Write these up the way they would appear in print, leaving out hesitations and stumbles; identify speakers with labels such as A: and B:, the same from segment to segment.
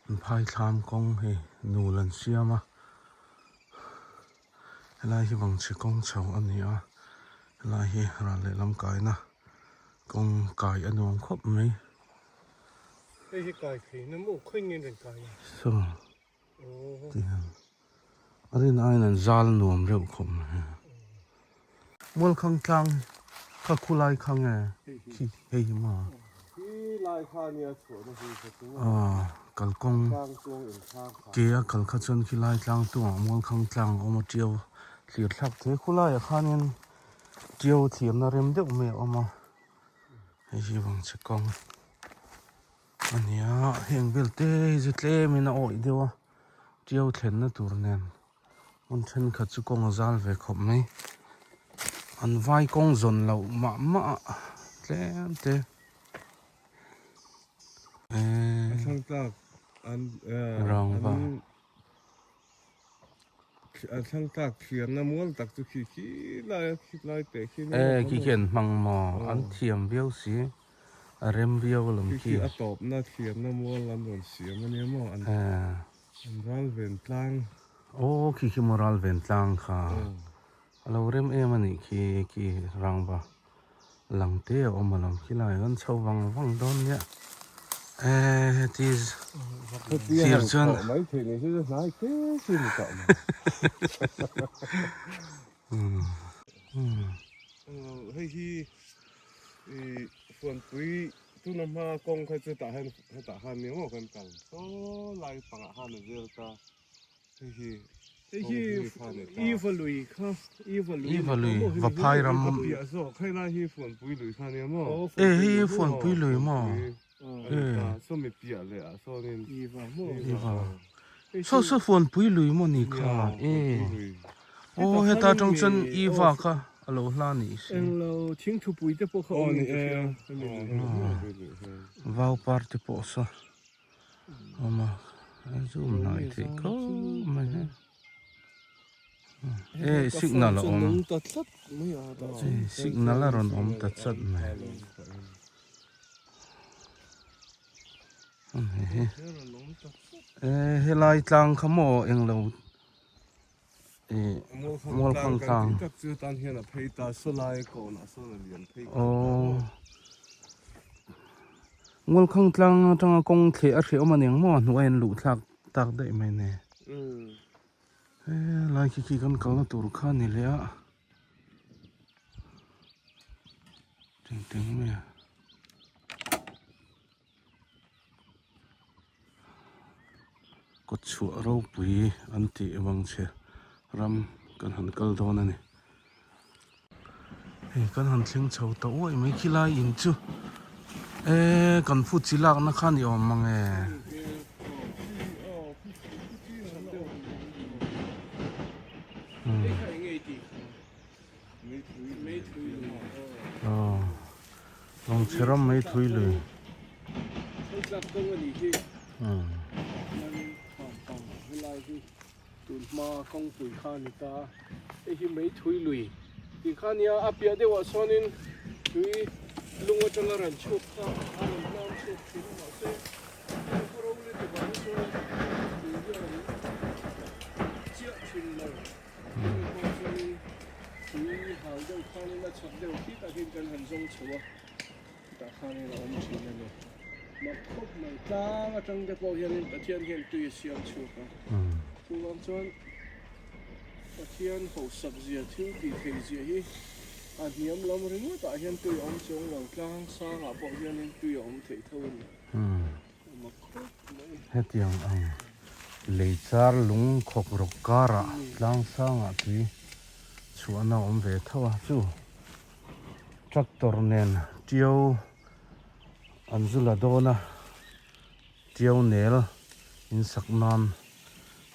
A: An phai thlam kawng hei nul an siam a helai hi vangchhe kawng chho a ni a helai hi ral lehlam kaina kawng kai a nuam khawp mai.
B: Hei hi kai thei na maw khawi nge rawn kai a?
A: Saw tiang a rin aiin an zal nuam reuh khawp mai. Mualkhang tlang kha khulai kha nge khi hei hi maw? Aw kalkawng ke a kal kha chuan khilai tlang tungah Mualkhang tlang a awm a tiau thlir thlak thei khulaiah khanin tiau thlirna rem deuh mai a awm a hei hi vangchhe kawng a ni a heng vel te hi chu tlemin a awih deuh a tiau thlenna tur nen. Hmun thenkhat chu kawng a zal ve khawp mai. An vai kawng zawn loh mah mah a tlem te.
B: Eee Rangva. A thlang tlak thiamna mual tak chu khi khi lai a khi lai teh khi
A: Eee khi khi an hmang maw? An thiam viau si. A rem viau alawm
B: khi. Khi khi a tawpna thiamna mual an rawn siam a nia maw?
A: Eee.
B: An ral ven tlang.
A: Aw khi khi maw ral ven tlang kha. A lo rem em a nih khi khi rangva lang te a awm alawm khi lai kan chho vang vang dawn nia. Eee heti thir chuan.
B: Mai thei ni chu hnai te chu ni tawh mai. Hei hi Fuanpui tuna hma kawng kha chu tah hian hetah khan ni maw kan kal saw lai pangah khan a vel ta hei hi hei hi Iva lui kha Iva lui
A: Iva lui Vaphai ram
B: a piah zawk hei lai hi Fuanpui lui kha nia maw
A: e hei hi Fuanpui lui maw
B: e saw mi piah leh ah sawnin Iva maw
A: Iva saw saw Fuanpui lui maw ni kha e Aw heta tang chuan Eva kha a lo hla nih si.
B: Englo thingthupui te pawh kha awm in ka hria.
A: Vau par te pawh saw awm a, a zoom hnai theih khawp mai he. E signal a awm. Signal a rawn awm ta chat mai. E helai tlang kha maw englo. Mualkhang tlang aww Mualkhang tlang atanga kawng thleh a hreh awm a niang maw a hnuai an luh thlak tak daih mai ne helai khi khi kan kalna tur kha a ni leh a engtin nge. Kawtchhuah ropui an tih vangchhe ram kan han kal dawn a ni. Hei kan han thleng chho ta uaih mai khi lai in chu eee kan fu chi lakna kha ni awm mang e. Aw Lawngchhe ram mai thui lui.
B: Tui hal deuh khanin a chhak deuh khi takin kan han zawng chho a, chutah khanin a awm thin a ni. Mak khawp mai tlang atang te pawh hianin Pathian hian tui a siam chhuak a, chuvang chuan Pathian hausak zia thil tih theih zia hi a hniam lam ringawt ah hian tui a awm chuang lo, tlang sangah pawh hianin tui a awm theih tho a ni. Mak khawp mai.
A: Hetiang ang lei char lung khawk rawk karah tlang sangah tui chhuahna a awm ve tho a, chu tractor nen tiau an zu la dawn a, tiau nel in sak nan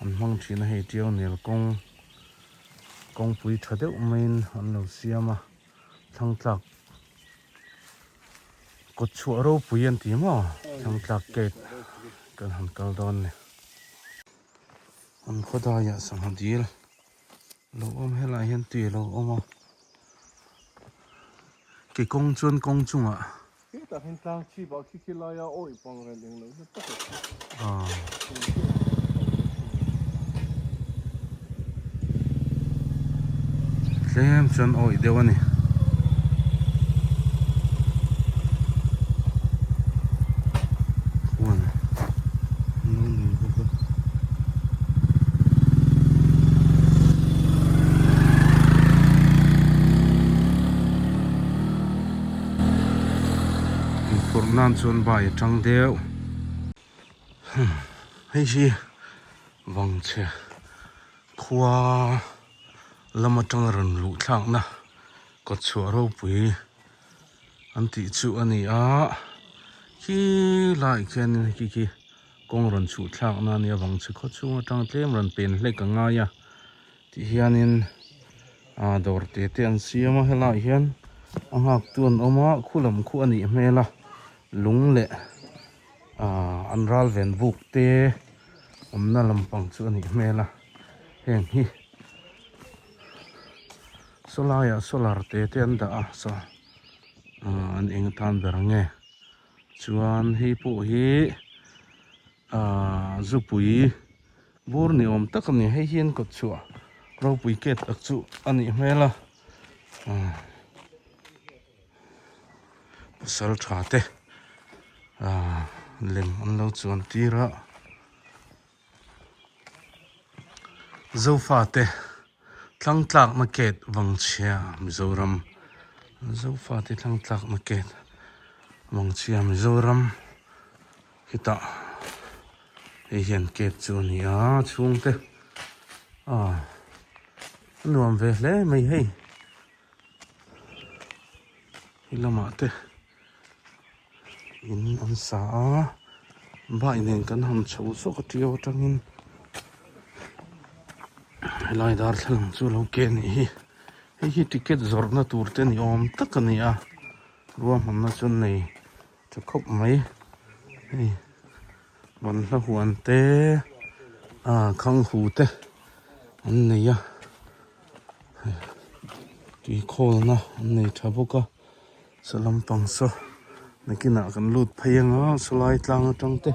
A: an hmang thin a, hei tiau nel kawng kawngpui tha deuh maiin an lo siam a, thlang tlak Kawt chhuah ropui an ti maw? Thangtlak gate kan han kal dawn ni. An khawdaiah sangha dil lo awm helaiah hian tui a lo awm a. Ke kawng chuan kawng chungah.
B: Hetah hian tlang chhip ah khi khi laia awih pang reng eng lo na tak a.
A: Aw. Tlem chuan awih deuh a ni. Huan an lo nei bawk a. Inphurh nan chuan bai a tang deuh. Hei hi vangchhe khua lam atanga rawn luh thlakna kawtchhuah ropui an tih chu a ni a khi laiah khianin khi khi kawng rawn chhuh thlakna a nih avang chu khaw chhung atang tlem rawn pen hlek a ngai a tih hianin ah dawr te te an siam a helaiah hian a nghak tu an awm a khu lam khu a nih hmel a lung leh ah an ral ven buk te awmna lampang chu a nih hmel a heng hi saw laiah solar te te an dah a saw ah an eng atan ber nge chuan hei pawh hi ah zupui bur ni awm tak a ni hei hian kawt chhuah ropui ket tak chu a nih hmel a ah. Pasal tha te ah lem an lo chuan tir a Zofa te thlang tlakna gate Vangchhia Mizoram Zofa te thlang tlakna gate Vangchhia Mizoram khitah hei hian gate chu a ni a chhungte ah a nuam ve hle mai hei. He lamah te in an sa a bike nen kan han chho zawk a ṭiau aṭangin helai darthlalang chu alo ke anih hi hei hi ticket zawrhna tur te ni awm tak a ni a ruahmanna chu an nei tha khawp mai hei banhla huan te ah khanghu te an nei a. Tui khawlna an nei tha bawk a saw lampang saw nakinah kan lut phei anga sawlai tlang atang te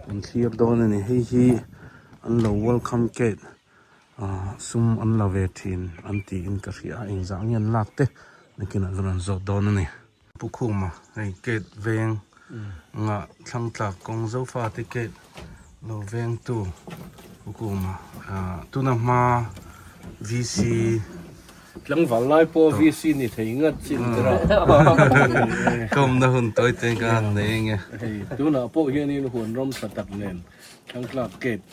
A: kan thlir dawn a ni hei hi an lo welcome gate ah sum an la ve thin an tiin ka hria a engzah nge an lak te nakinah ka rawn zawt dawn a ni. Pu Khuma hei gate veng ngah thlang tlak kawng zofa te gate lo veng tu Pu Khuma ah tuna hma VC
B: Tlangval lai pawh VC ni thei ngat chin ber a.
A: Kawmna hun tawi te ka han nei eng e.
B: Hei tunah pawh hianin huan ram tha tak nen thlang tlak gate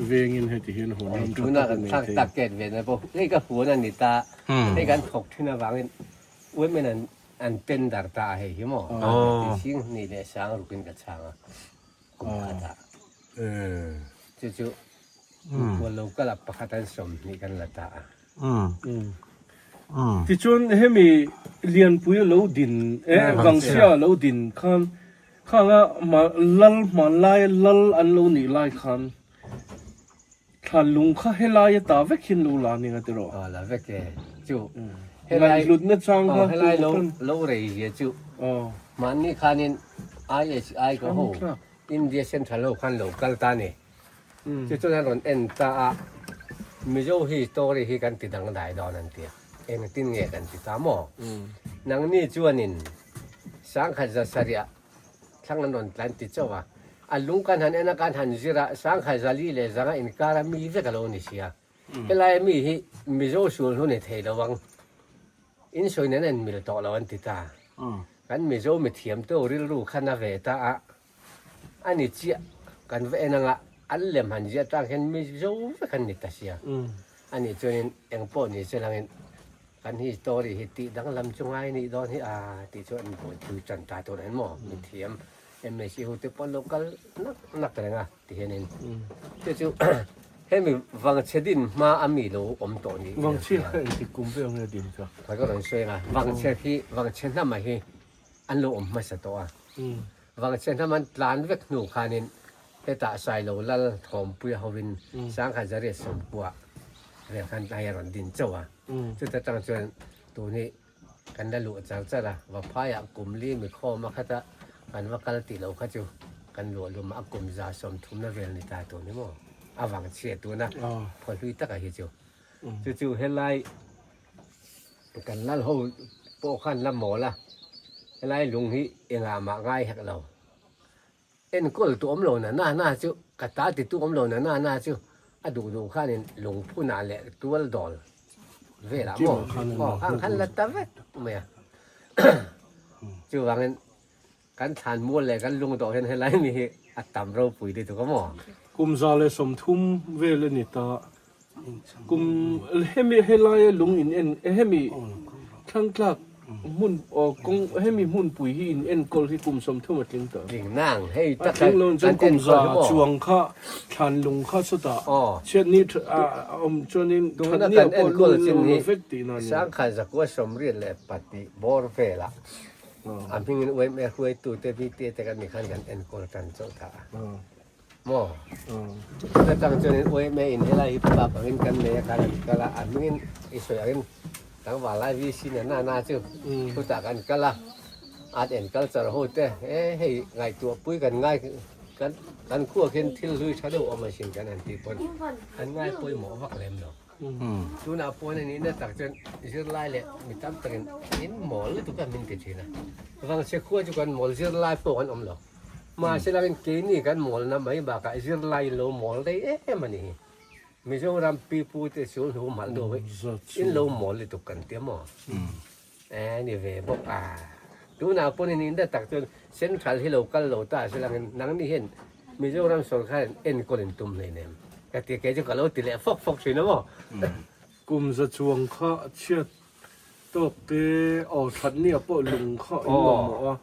B: vengin heti hian huan ram tha tak a nei thei.
C: Tuna kan thlang tlak gate ve na pawh hei ka huan a ni ta hei kan thawk thin avangin Women an an tender ta a hei hi maw? Ti sing hnih leh sang rukin ka chhang a kum khat ah. Chu chu mikhual local ah pakhat an sawmhnih kan la ta a.
B: Tichuan hemi Lianpui a lo din eh Vangchhia a lo din khan khanga lal hmanlai lal an lo nih lai khan Thlan lung kha helai a ta vek hian lo la ning a tiraw?
C: Aw la vek e. Chu helai
B: Ngaihhlutna chang kha
C: helai lo lo rei zia chu mahni khanin IHI ka ho India Central ho khan lo kal ta ni. Chu chuan an rawn en ta a Mizo hi story hi kan ti dangdai dawn an ti a. Engtin nge kan ti ta maw? Nangni chuanin sangkhat za sarih ah Thlang an rawn tlan ti chauh a, a lung kan han en a, kan han zir a, Sangkhai Zali leh Zanga inkara mi vek a lo ni sia. Helaia mi hi Mizo sul hnu ni thei lo ang, in sawi nen a inmil tawh lo an ti ta. Kan Mizo mithiam te rilru khan a ve ta a, a ni chiah kan va en anga an lem han ziah tang hian Mizo vek an ni ta sia. A nih chuanin engpawh ni se langin Kan hi story hi tih danglam chu ngai nih dawn hi a tih chu an buaipui tan ta tur en maw mithiam MSc ho te pawh an lo kal nak nak reng a ti hianin chu chu hemi vangchhe din hma a mi lo awm tawh niin a
B: Vangchhia kha engtik kum vel nge din kha?
C: Ka rawn sawi ang a, vangchhe hi vangchhe hnama hi an lo awm hmasa tawh a, vangchhe hnam an tlan vek hnu khanin Hetah Sailo Lal Thawmpuia hovin Sangkhat Zariat Sawmkua vel khan hei a rawn din chauh a. Chuta tang chuan tun hi kan la luh char char a, Vaphaiah kum li mi khawm a khata kan va kal tih lo kha chu kan luah lum a, a kum za sawmthumna vel ni ta tun hi maw a vang chhia tuna phawhlui taka hi chu. Chu chu helai. Kan lal ho pawh khan la mawl a, helai lung hi engah mah ngai hek lo. Enkawl tu awm lo na na na chu, ka ta ti tu awm lo na na na chu a duh duh khanin lungphunah leh tual dawl velah maw aw khang khan la ta vek mai a. Chuvangin kan thlan mual leh kan lung dawh hian helai mi hi a tam ropui lutuk a maw.
B: Kum 130 vel a ni ta. Kum hemi helaia lung in en hemi thlangtlak hmun aw kawng hemi hmunpui hi in enkawl hi kum 30 a tling tawh.
C: Tling nang hei
B: tak a tling lo chuan kum za chuang kha thlan lung kha chutah chhiatni a awm chuanin
C: tuna kan enkawl chin hi sangkhat zakua 82 bawr velah a hmingin UMA hruaitute VTA te kan nih khan kan enkawl tan chauh ta a. Maw? Chuta tang chuanin UMA in helai hi pap angin kan nei a khan an kal a, a hmingin i sawi angin tlangval lai VC na na na chu chutah kan kal a, art and culture ho te e hei ngaihtuah pui kan ngai kan kan khuak hian thil hlui tha deuh awm asin kan han tih pawn an ngai pawimawh vak lem lo. Tunah pawn a nihna tak chuan zirlai leh mi tam takin in mawl lutuk a min ti thin a, vangchhe khua chu kan mawl zirlai pawh kan awm lo. Mahse langin keini kan mawlna mai bakah zirlai in lo mawl rei em a ni hi. Mizoram pipu te sul hnu hmalh deuh hi in lo mawl lutuk kan ti a maw? E ni ve bawk a. Tunah pawn in inda tak chuan Central hi lo kal lo ta se langin nangni hian Mizoram sorkar in enkawl in tum hleinem ka ti a, kei chu ka lo ti leh fawk fawk thin a maw?
B: Kum za chuang kha chhiat tawk te aw that nia pawh lung kha in mamawh a.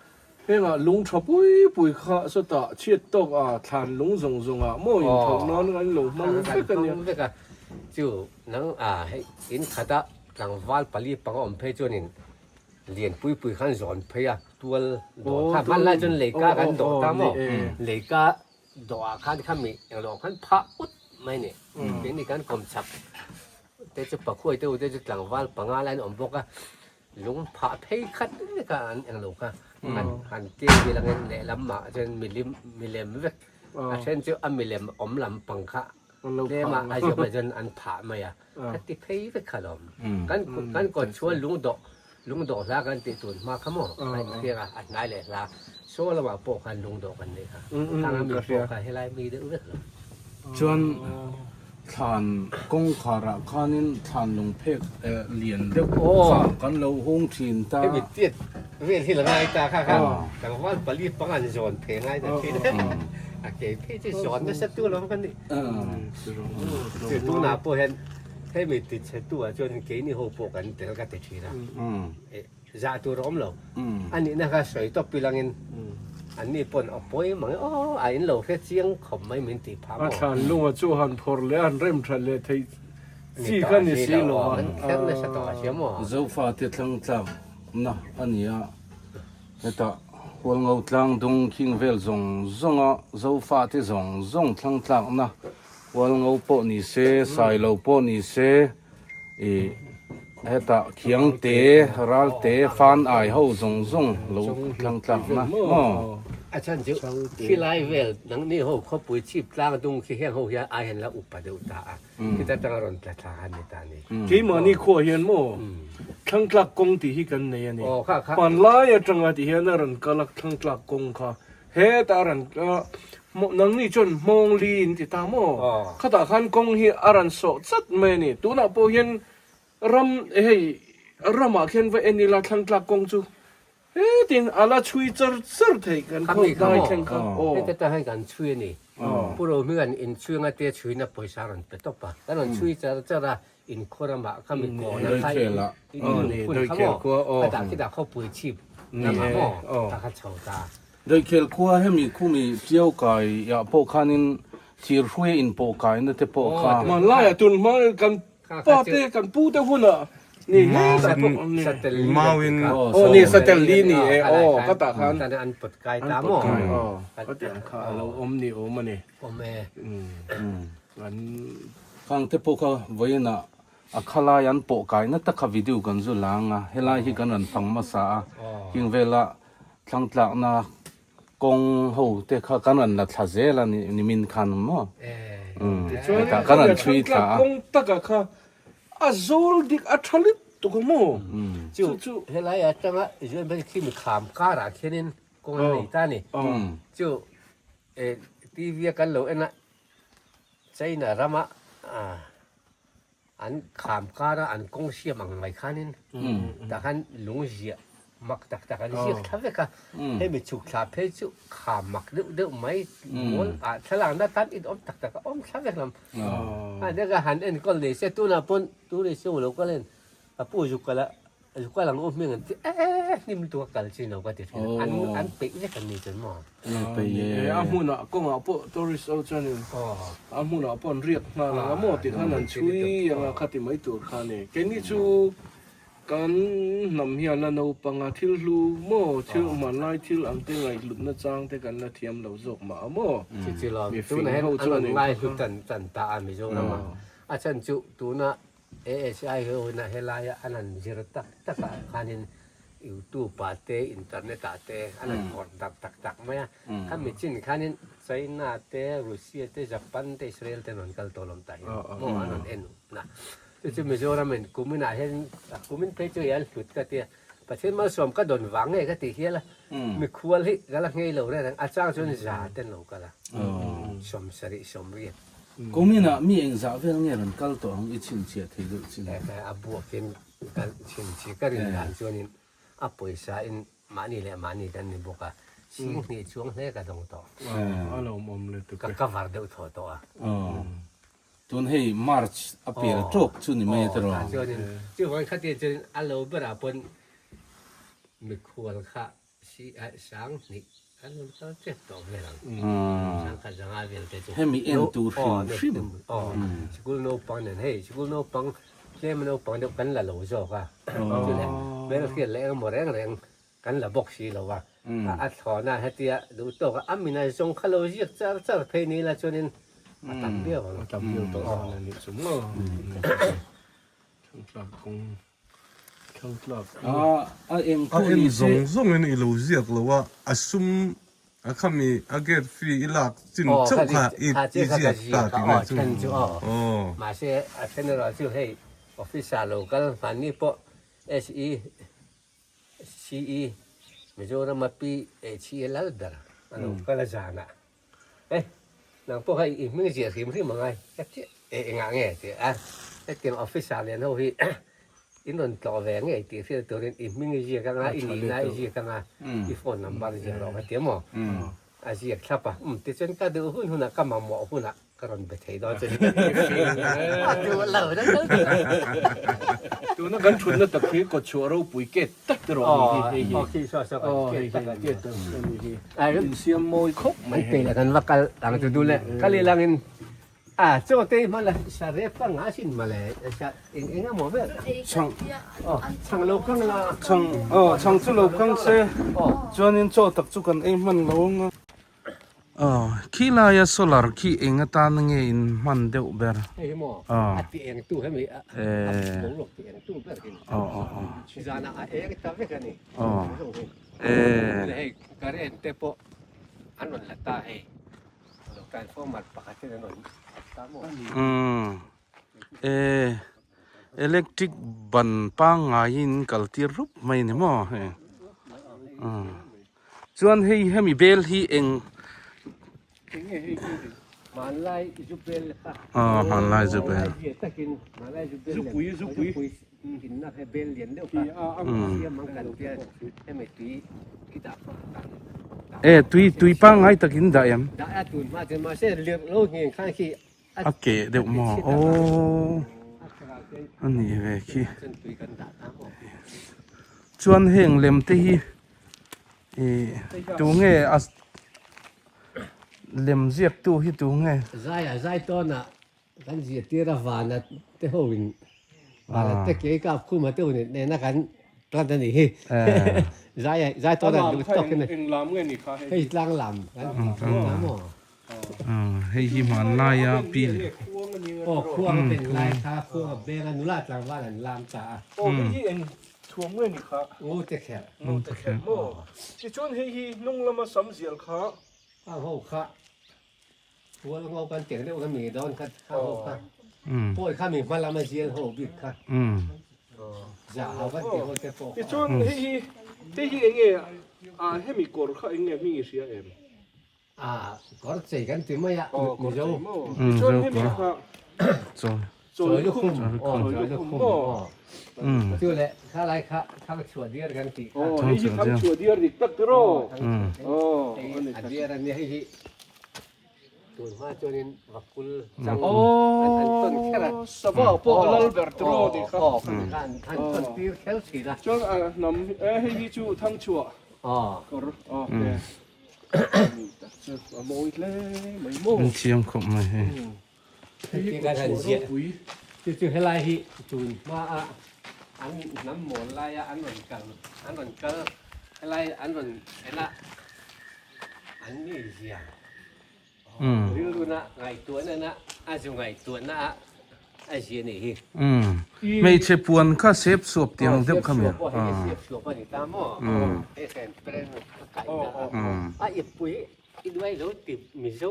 B: Hengah lung tha pui pui kha sawtah chhiat tawk a thlan lung zawng zawng ah maw in thawh nan an lo hmang vek a nia.
C: Hmang vek a, chu nang a hei in khat a tlangval pali panga awm phei chuan in lian pui pui khan zawn phei a tual dawh kha hman lai chuan leika kan dawh ta maw leika dawh ah khan khami englo khan phah ut mai ni keini kan kawm chak te chu pakhuai te u te chu tlangval panga lai an awm bawk a. Lung phah phei khat vek a an englo kha han han tir vel angin lehlam ah chuan milim milem vek a then chu a milem awm lam pang kha tlem a a zawm ah chuan an phah mai a ka ti phei vek kha lawm kan kan kawt chhuan lung dawh lung dawh hla kan tih tun hma kha maw a infiak a a hnai leh hla saw lamah pawh khan lung dawh kan nei kha tang a mi pawh kha helai mi deuh vek lo.
A: Chuan Thlan kawngkharah khanin thlan lungphek lian deuh kha kan lo hung thin ta.
C: Hemi tiat vel hi la ngai ta kha kha tlangval pali pang an zawn phei ngai ta thin a kei phei chu zawn nasa tu lo kan ni. Chu tunah pawh hian hemi ti chhe tu ah chuan keini ho pawh kan tel ka ti thin a. Zah tur a awm lo. A nihna kha sawi tawp ilangin anni pawn a pawi mang e aw a in lo hre chiang khawp mai min tih phah maw.
B: A thlan lunga chu han phawrh leh a han rem that leh theih chi kha ni si lo a.
C: Kan kher nasa tawh a sia maw.
A: Zofate thlangtlakna a ni a, hetah Hualngo tlang dung khing vel zawng zawnga Zofate zawng zawng thlangtlakna Hualngo pawh ni se, Sailo pawh ni se, Ih hetah khiang te ral te fan ai ho zawng zawng lo thlang tlak na maw.
C: A chhan chu khilai vel nangni ho khawpui chhip tlang dung khi heng ho hian ai hian la upa deuh ta a khita tanga rawn tla thla han ni ta ni.
B: Keimahni khuah hian maw thlang tlak kawng tih hi kan nei a ni. Hmanlai atanga ti hian a rawn kal a thlang tlak kawng kha Hetah a rawn nangni chuan hmawng li in ti ta maw? Khatah khan kawng hi a rawn sawh chat mai a ni. Tunah pawh hian ram hei ramah khian va en ila thlangtlak kawng chu hetin a la chhui char char thei kan khaw dai thleng kha.
C: Heta tang hian kan chhui a ni. Pu Rohminga'n inchhuinga te chhuina pawisa a rawn pe tawp a. Kan rawn chhui char char a, Inkhawr amah kha mi kawn a khai in phun kha maw a dah khi dah khawpui chhip lamah maw ta kha chho ta.
A: Doikhel khua hemi khumi Tiau kai ah pawh khanin thir hruai in pawh kaina te pawh kha.
B: Hmanlai ah tun hma kan pa te kan pu te hun ah ni hetah pawh
A: Mauin
B: aw ni satel li ni e aw ka tah khan
C: an pawt kai ta maw
B: ka tih ang kha a lo awm ni awm a ni.
C: Awm e.
B: An.
A: Khang te pawh kha vawiinah a khalai an pawh kaina tak kha video kan zu lang a, helai hi kan rawn fang hmasa a, khing vela thlangtlakna kawng ho te kha kan rawn la thla zel a ni min khan maw?
B: Tichuan kan rawn chhui thla a. Kawng taka kha a zawl dik a tha lit. lutuk a maw?
C: Chu chu helai atanga Israel hmel khi mi kham karah khianin kawng an nei ta a ni. Chu TV a kan lo en a China rama An kham kara an kawng siam ang mai khanin tah khan lung ziah mak tak tak an ziak thla vek a, hemi chhuk thla phei chu kham mak deuh deuh mai mual ah thlalakna tan in awm tak tak a awm thla vek lam. A neka han enkawl nei se tunah pawn tourist ho lo kal en ka pu zuk kal a Zu kal ang u hming an ti eh hnim lutuk a kal chin lo ka ti thin a, an an peih vek an ni chuan maw?
A: Peih e.
B: A hmunah kawngah pawh tourist ho chuanin a hmunah pawh an riak nghal ang a maw tih khan an chhui ang a kha ti mai tur kha a ni. Keini chu kan hnam hian la naupang a thil hlu maw thil hmanlai thil ang te ngaihhlutna chang te kan la thiam lo zawk mah a maw?
C: Chi chi lo, tunah hian an rawn ngaihhlut tan tan ta a Mizoram a, a chhan chu tuna ASI ho huna helaia an han zir tak tak ah khanin YouTube ah te internet ah te an han phawrh darh tak tak mai a, khami chin khanin China te Russia te Japan te Israel te an rawn kal tawh lawm tah hian maw an rawn en na chu chu Mizoram in kumin ah hian kumin phei chu i an hlut ka tia Pathian malsawm ka dawn vang nge ka tih hial a mikhual hi ka la nghei lo reng reng a chang chuan za te an lo kal a 70 80.
A: Kuminah mi engzah vel nge rawn kal tawh ang i chhinchhiah thei deuh chin?
C: A buakin kan chhinchhiah ka rin dan chuanin a pawisa in mahni leh mahni kan ni bawk a, sing hnih chuang hle ka dawng tawh.
B: A lawmawm lutuk e.
C: Ka cover deuh thaw tawh a.
A: Tun hei March a pel tawk chu ni mai tiraw?
C: Aw, chuanin chuvangin khatiang chuanin a lo berah pawn mikhual kha Si a sang hnih an rawn kal tep tawh vel ang. Sang khat zanga vel te chu.
A: Hemi en tur hrim hrim.
C: Aw, sikul naupang nen hei sikul naupang tlem a naupang deuh kan la lo zawk a. Chule hmelhriat leh engemaw reng reng kan la bawk si lo va. A thlawna hetia duh tawk a a min a zawng kha lo ziak char char phei ni la chuanin a tam viau ang.
B: A tam viau tawh dawn a nih chu maw. Thangtlak kawng.
A: A eng
D: A en zawng zawngin i lo ziak lo a, a sum a khami a gate fee i lak chin chauh kha i ziak ta tih na
C: chu. Aw. Mahse a then erawh chu hei office ah lo kal hmanni pawh SE CE Mizoram a PHE lal ber a lo kal a zanah Eh, nang pawh kha i hming ziah hrim hrim angai ka ti eh engah nge ti a, hetiang officer lian ho hi in rawn tlawh ve ngei tih hriat turin i hming i ziak anga, i nihna i ziak anga, i phone number i ziak rawh ka ti maw? A ziak thlap a, um tichuan ka duh hun hunah ka mamawh hunah ka rawn be thei dawn che ni a duh lo na deuh deuh a.
B: Tuna kan thutna tak hi kawtchhuah ropui ket tak te rawh ni hi hei hi.
C: Aw khi saw saw kan ket tak a ni.
B: Ket tak a ni hi. Insiam mawi khawp mai
C: hei. An peih la kan va kal ang chu duh le kal ilang in a chaw te hi hman la sa rep ka nga sin male sa eng eng emaw vel.
A: Chhang
C: aw chhang lo kang la.
A: Chhang aw chhang chu lo kang se chuanin chaw tak chu kan ei hman lo ang a. Aw, khi laia solar khi eng atan nge in hman deuh ber?
C: Hei hi maw? A ti eng tu hemi a boruak ti eng tu ber hi.
A: Aw aw aw.
C: Zanah a eng ta vek a ni.
A: Aw.
C: Hei current te pawh an rawn la ta hei. Transformer pakhat hian an rawn la ta maw?
A: Umm. E electric ban pangngaiin kal tir rup mai a ni maw hei. Umm. Chuan hei hemi bel hi eng
C: Hmanlai zu bel kha.
A: Aw hmanlai zu bel.
C: Takin hmanlai zu bel.
B: Zupui zupui.
C: Inna he bel lian deuh kha. Siam ang kan tia hemi tui i dah pah kan.
A: E tui tui pangngai takin dah em?
C: Dah a tun hma chuan mahse lirh lo ngheng khan khi
A: A keh deuh maw? Aww a nih ve khi. Chuan heng lem te hi ih tunge a lem ziak tu hi tunge?
C: Zai a zai tawn a kan zirtir a vana te ho in vana te kei kap khum a te hun nena kan tan a nih hi. Zai a zai tawn a duh tawk in.
B: Eng lam nge ni kha hei?
C: Hei tlang lam kan tlang maw?
A: Hei hi hmanlaia pi leh.
C: Aw khuang a pen lai kha khuang a beng a nula tlangval an lam ta a.
B: Aw hei hi eng thuam nge ni kha?
C: Ngo te kherh.
B: Ngo te kherh maw? Tichuan hei hi hnung lama sam zial kha.
C: Hang ho kha hual ngo kan teng deuh kha mi dawn kha hang ho kha. Pawi kha mi hma lama zial ho bik kha.
B: Tichuan hei hi hei hi eng nge a hemi kawr kha eng nge hming i hria em?
C: A kawr chei kan ti mai a Mizo.
B: Tichuan hemi kha chawi lukhum chawi lukhum maw?
C: Chu leh kha lai kha thang chhuah diar kan tih kha.
B: Aw hei hi thang chhuah diar dik tak tiraw? Aw
C: a diar a nia hei hi. Tun hma chuanin vakul chang an han tawn kher a.
B: Sava pawh a lal ber tiraw tih kha.
C: Aw han tawn tir kher thin a.
B: Chuan a hnam hei hi chu Thangchhuah kawr aw ni tak chu a mawi hle mai maw.
A: An thiam khawp mai hei.
C: Hei hi kan han ziah chu chu helai hi tun hma a an hnam mawl laia an rawn kal an rawn kal helai an rawn en a. An mi zia rilruna ngaihtuahna na a zu ngaihtuahna a a zia nih hi.
A: Hmeichhe puan kha sep suap tiang deuh kha mi a.
C: Sep suap a ni ta maw? Hei hren pren a kaihna a ippui i duai lo ti Mizo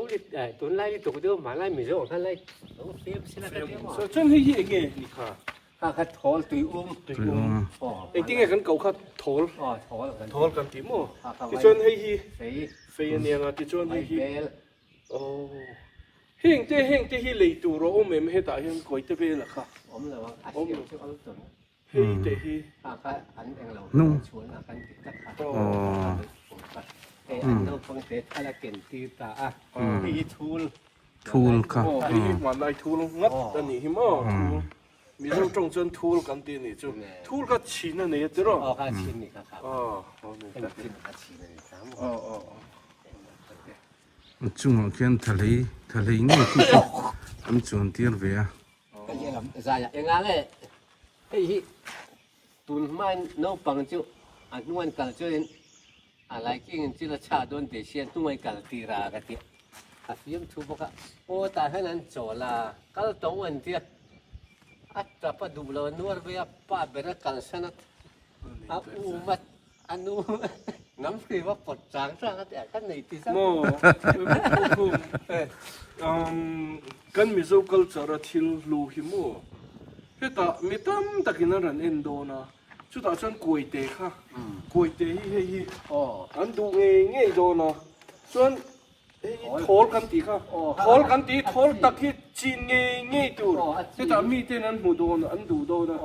C: tunlai lutuk deuh hmanlai Mizo ang khan lai lo fem sela ka ti maw?
B: Chuan hei hi enge ni kha?
C: Kha kha thawl tui um.
B: Tui um. Engtin nge kan koh kha thawl?
C: Aw thawl kan ti.
B: Thawl kan ti maw? Tichuan hei hi
C: fei.
B: Fei a nia nga tichuan hei hi.
C: Vaibel.
B: Aw. Heng te heng te hi lei tur a awm em hetah hian kawite vela kha?
C: Awm lo ang. A siam chu awm tur.
B: Hei te hi.
C: Kha kha an eng lo chhuan a kan ti tak kha. Aw. Hei an naupang te thal a ken tir ta a. Hei hi thul.
A: Thul kha.
B: Aw hei hi hmanlai thul ngat a nih hi maw thul. Mizo tawng chuan thul kan ti a nih chu. Thul kha chhin a nei a tiraw?
C: Aw kha chhin ni kha kha.
B: Aw aw ni tak.
C: Chhin kha chhin a ni ta maw?
B: Aw aw aw.
A: A chungah khian thalei thalei ngei khi chu an chuan tir ve a.
C: Ka lehlam zaiah enga nge hei hi tun hmain naupang chu a hnuan kal chuanin A laiking in thil a chhah dawn tih hriat hnuai kal tir a ka ti. A fiam thu bawk a, aw tah hian an chawl a, kal tawh an tia. A tap a duh lo a nuar ve a, pa ber a kalsan a, a um a, a nu hnam hri va pawt chang chang a ti a, ka nei ti zat.
B: Maw kan Mizo culture a thil hlu hi maw hetah mi tam takin an rawn en dawn a. Chutah chuan kuaite kha, kuaite hi hei hi an duh ngei ngei dawn a, chuan hei hi thawl kan tih kha, thawl kan tih hi thawl tak hi chin ngei ngei tur, hetah miten an hmu dawn a, an duh dawn a.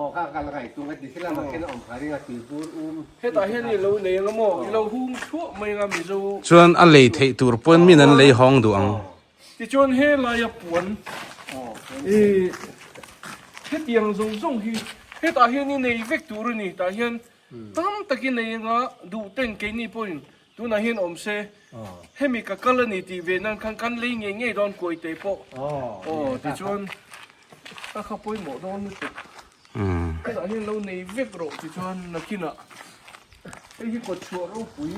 B: Hetah hian i lo nei ang a maw, i lo hung thluah mai ang a Mizo.
A: Chuan a lei theih tur pawn min an lei hawng duh ang.
B: Tichuan helaia puan i hetiang zawng zawng hi hetah hian i nei vek tur a ni. Tah hian tam takin nei anga duh ten keini pawhin tunah hian awm se hemi ka kal a ni tih ve nan khan kan lei ngei ngei dawn kuai te pawh aw tichuan a kha pawimawh dawn lutuk. Hetah hian lo nei vek rawh tichuan nakinah hei hi kawtchhuah ropui.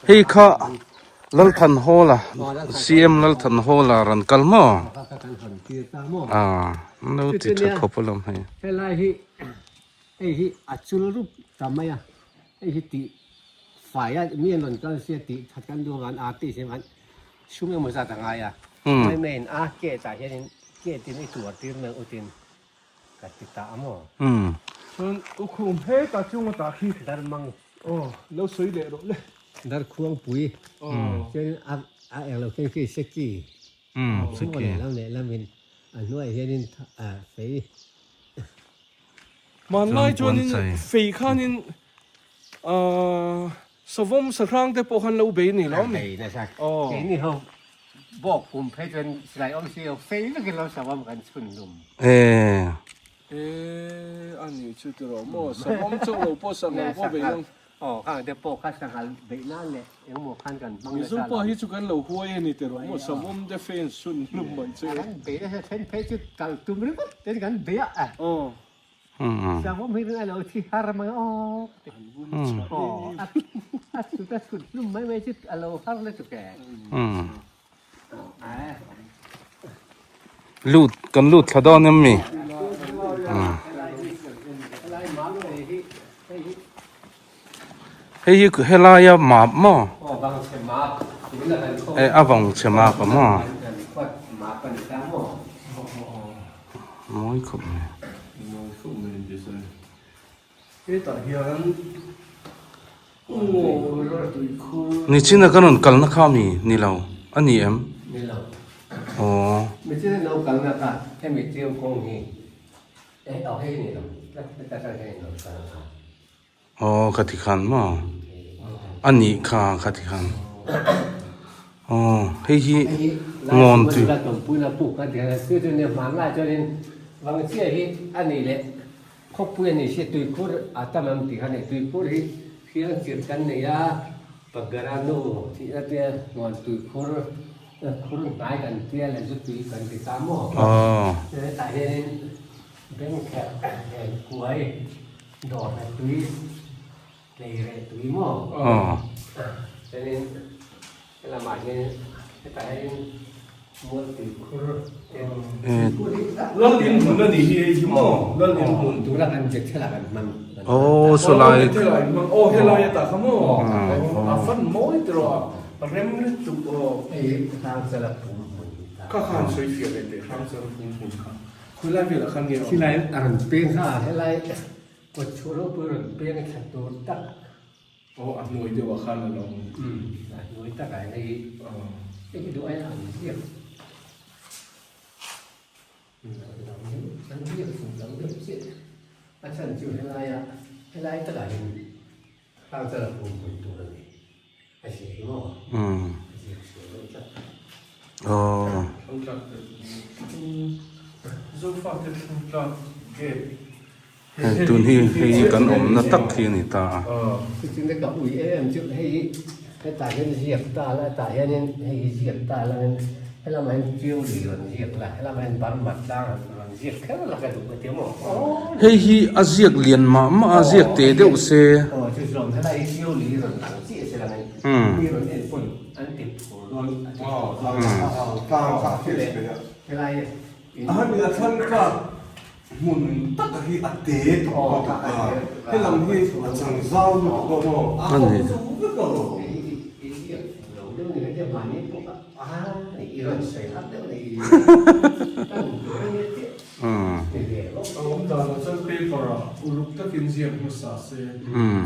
A: Hei kha Lalthanhawla CM Lalthanhawla rawn kal maw? An lo ti tha khawp alawm hei.
C: Helai hi hei hi a chul rup ta mai a, hei hi tih fai a mi an rawn kal sia tih that kan duh avangin artist hi sum emaw zat a ngai a, mai maiin a gate ah hianin gate in i tuar tir mai ang utin. Ka ti ta a maw?
A: Umm.
B: Chuan u khum heta chung a tah khi.
C: Darmang.
B: Aw, lo sawi leh rawh le.
C: Darkhuangpui.
B: Aw.
C: Chuan a a eng lo khen khi seki.
A: Umm, seki.
C: Lehlam lehlam in a hnuaiah hianin fei.
B: Hmanlai chuanin fei khanin savawm sahrang te pawh khan lo bei ni lo mi.
C: Bei nasa. Keini ho bawk kum phei chuan silai awm si lo fei vekin lo savawm kan chhun lum.
A: E.
B: E a ni chu tiraw maw savawm chauh lo pawh sanghal pawh bei ang.
C: Aw khang te pawh kha sanghal beih nan leh engmaw khan kan hmang nasa
B: Mizo pa hi chu kan lo huai a ni tiraw maw savawm te fei an chhun lum mai chu.
C: Kan bei nasa then phei chu kal tum ringawt ten kan bei a.
B: Aw.
C: Savawm hi a lo thi har mai aw. Aw a chhut a chhut hlum mai mai chu a lo har lutuk e.
A: Lut kan lut thla dawn em mi? Hei hi helaia map maw?
C: Aw vang chhe map.
A: E a vang chhe map a maw? Mawi khawp mai.
B: Mawi khawp mai design. Hetah hian ngaw tuikhur.
A: Nichina ka rawn kalna kha mi ni lo a ni em?
C: Ni lo.
A: Aw.
C: Nichina lo kalna kha hemi tiu kawng hi eh aw hei ni lo heta tang hian in lo kal a.
A: Aw ka ti khan maw? A nih kha ka ti khan. Aw hei hi ngawn tui.
C: Khawpui a ni si tuikhur a tam ang tih kha a ni. Tuikhur hi hriang chirh kan nei a, Pagaranu tih na te ngawn tuikhur khur hnai kan tia leh zu tui kan ti ta maw? Hetah hianin bengkherh nen kuai dawr leh tui tlei reh tui maw? Chuanin helamah hian hetah hianin mual tuikhur te tuikhur hi
B: Lal in hmun a nih hi hei hi maw? Lal in hmun.
C: Tuna kan Bethel-ah kan hman.
A: Aw sawlai.
B: Bethel-ah in hmang. Aw helai atah kha maw? A fan mawi tiraw a rem lutuk aw.
C: Hei Hrangchala pum hmun hi ta.
B: Kha khan sawi fiah leh teh Hrangchala pum hmun kha. Khawilai velah khan nge awm?
C: Khilai a rawn peng kha helai kawt chhuah ropui rawn peng thla tur tak.
B: Aw a hnuai deuh ah khan a lo awm.
C: Umm a hnuai tak ah hian hei hei hi duh aia an ziak. An ziak fuh lo deuh chiah. A chhan chu helaia helai takah hian Hrangchala pum pui tur a ni. A ziak hi maw? A ziak sual deuh tlat.
A: Aw.
B: Thangtlak Zofate thangtlak gate.
A: Hei tun hi hei hi kan awmna tak hi a ni ta a.
C: Chutin ka ui em em chu hei hi hetah hian ziak ta la hetah hianin hei hi ziak ta langin helamah hian Tiau lui rawn ziak la helamah hian Burma tlang rawn ziak kher la ka duh ka ti maw.
A: Hei hi a ziak lian mah mah a ziak teh deuh se.
C: Aw chu zawm helai hi Tiau lui rawn lang chiah se langin mi rawn en pawn an ti phur dawn a ti phur dawn a helai
D: A hemi a thlan tlak hmun tak hi a te tawh a tuk a, helam hi a chang zau lutuk a maw, a ho zo vek a lo.
B: A awm danah chuan paper ah uluk takin ziak hmasa se,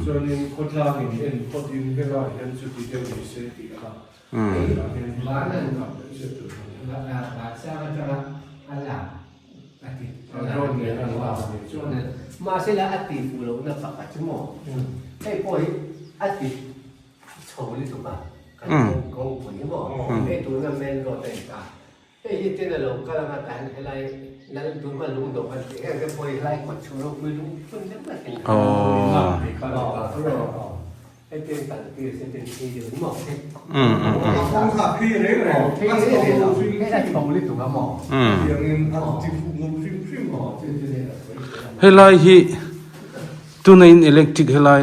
B: chuanin khawtlangin en phawtin helaiah hian chuti deuh ni se tih kha.
C: Mahsela a ti fuh lohna pakhat chu maw hei pawh hi a ti chho lutuk a kan kawngpui hi maw hei tuna main road a inta hei hi tin a lo kal anga tah hian helai lal duma lungdawh kan tih heng te pawh hi helai kawt chhung ropui lung phun deuh vek in hei tin kal tir se tin phei deuh ni maw
D: Kawng kha phei reng reng a chho lo hrim hrim
C: a chho lutuk a maw
D: hetiangin a ti fuh lo hrim hrim
A: Helai hi tuna in electric helai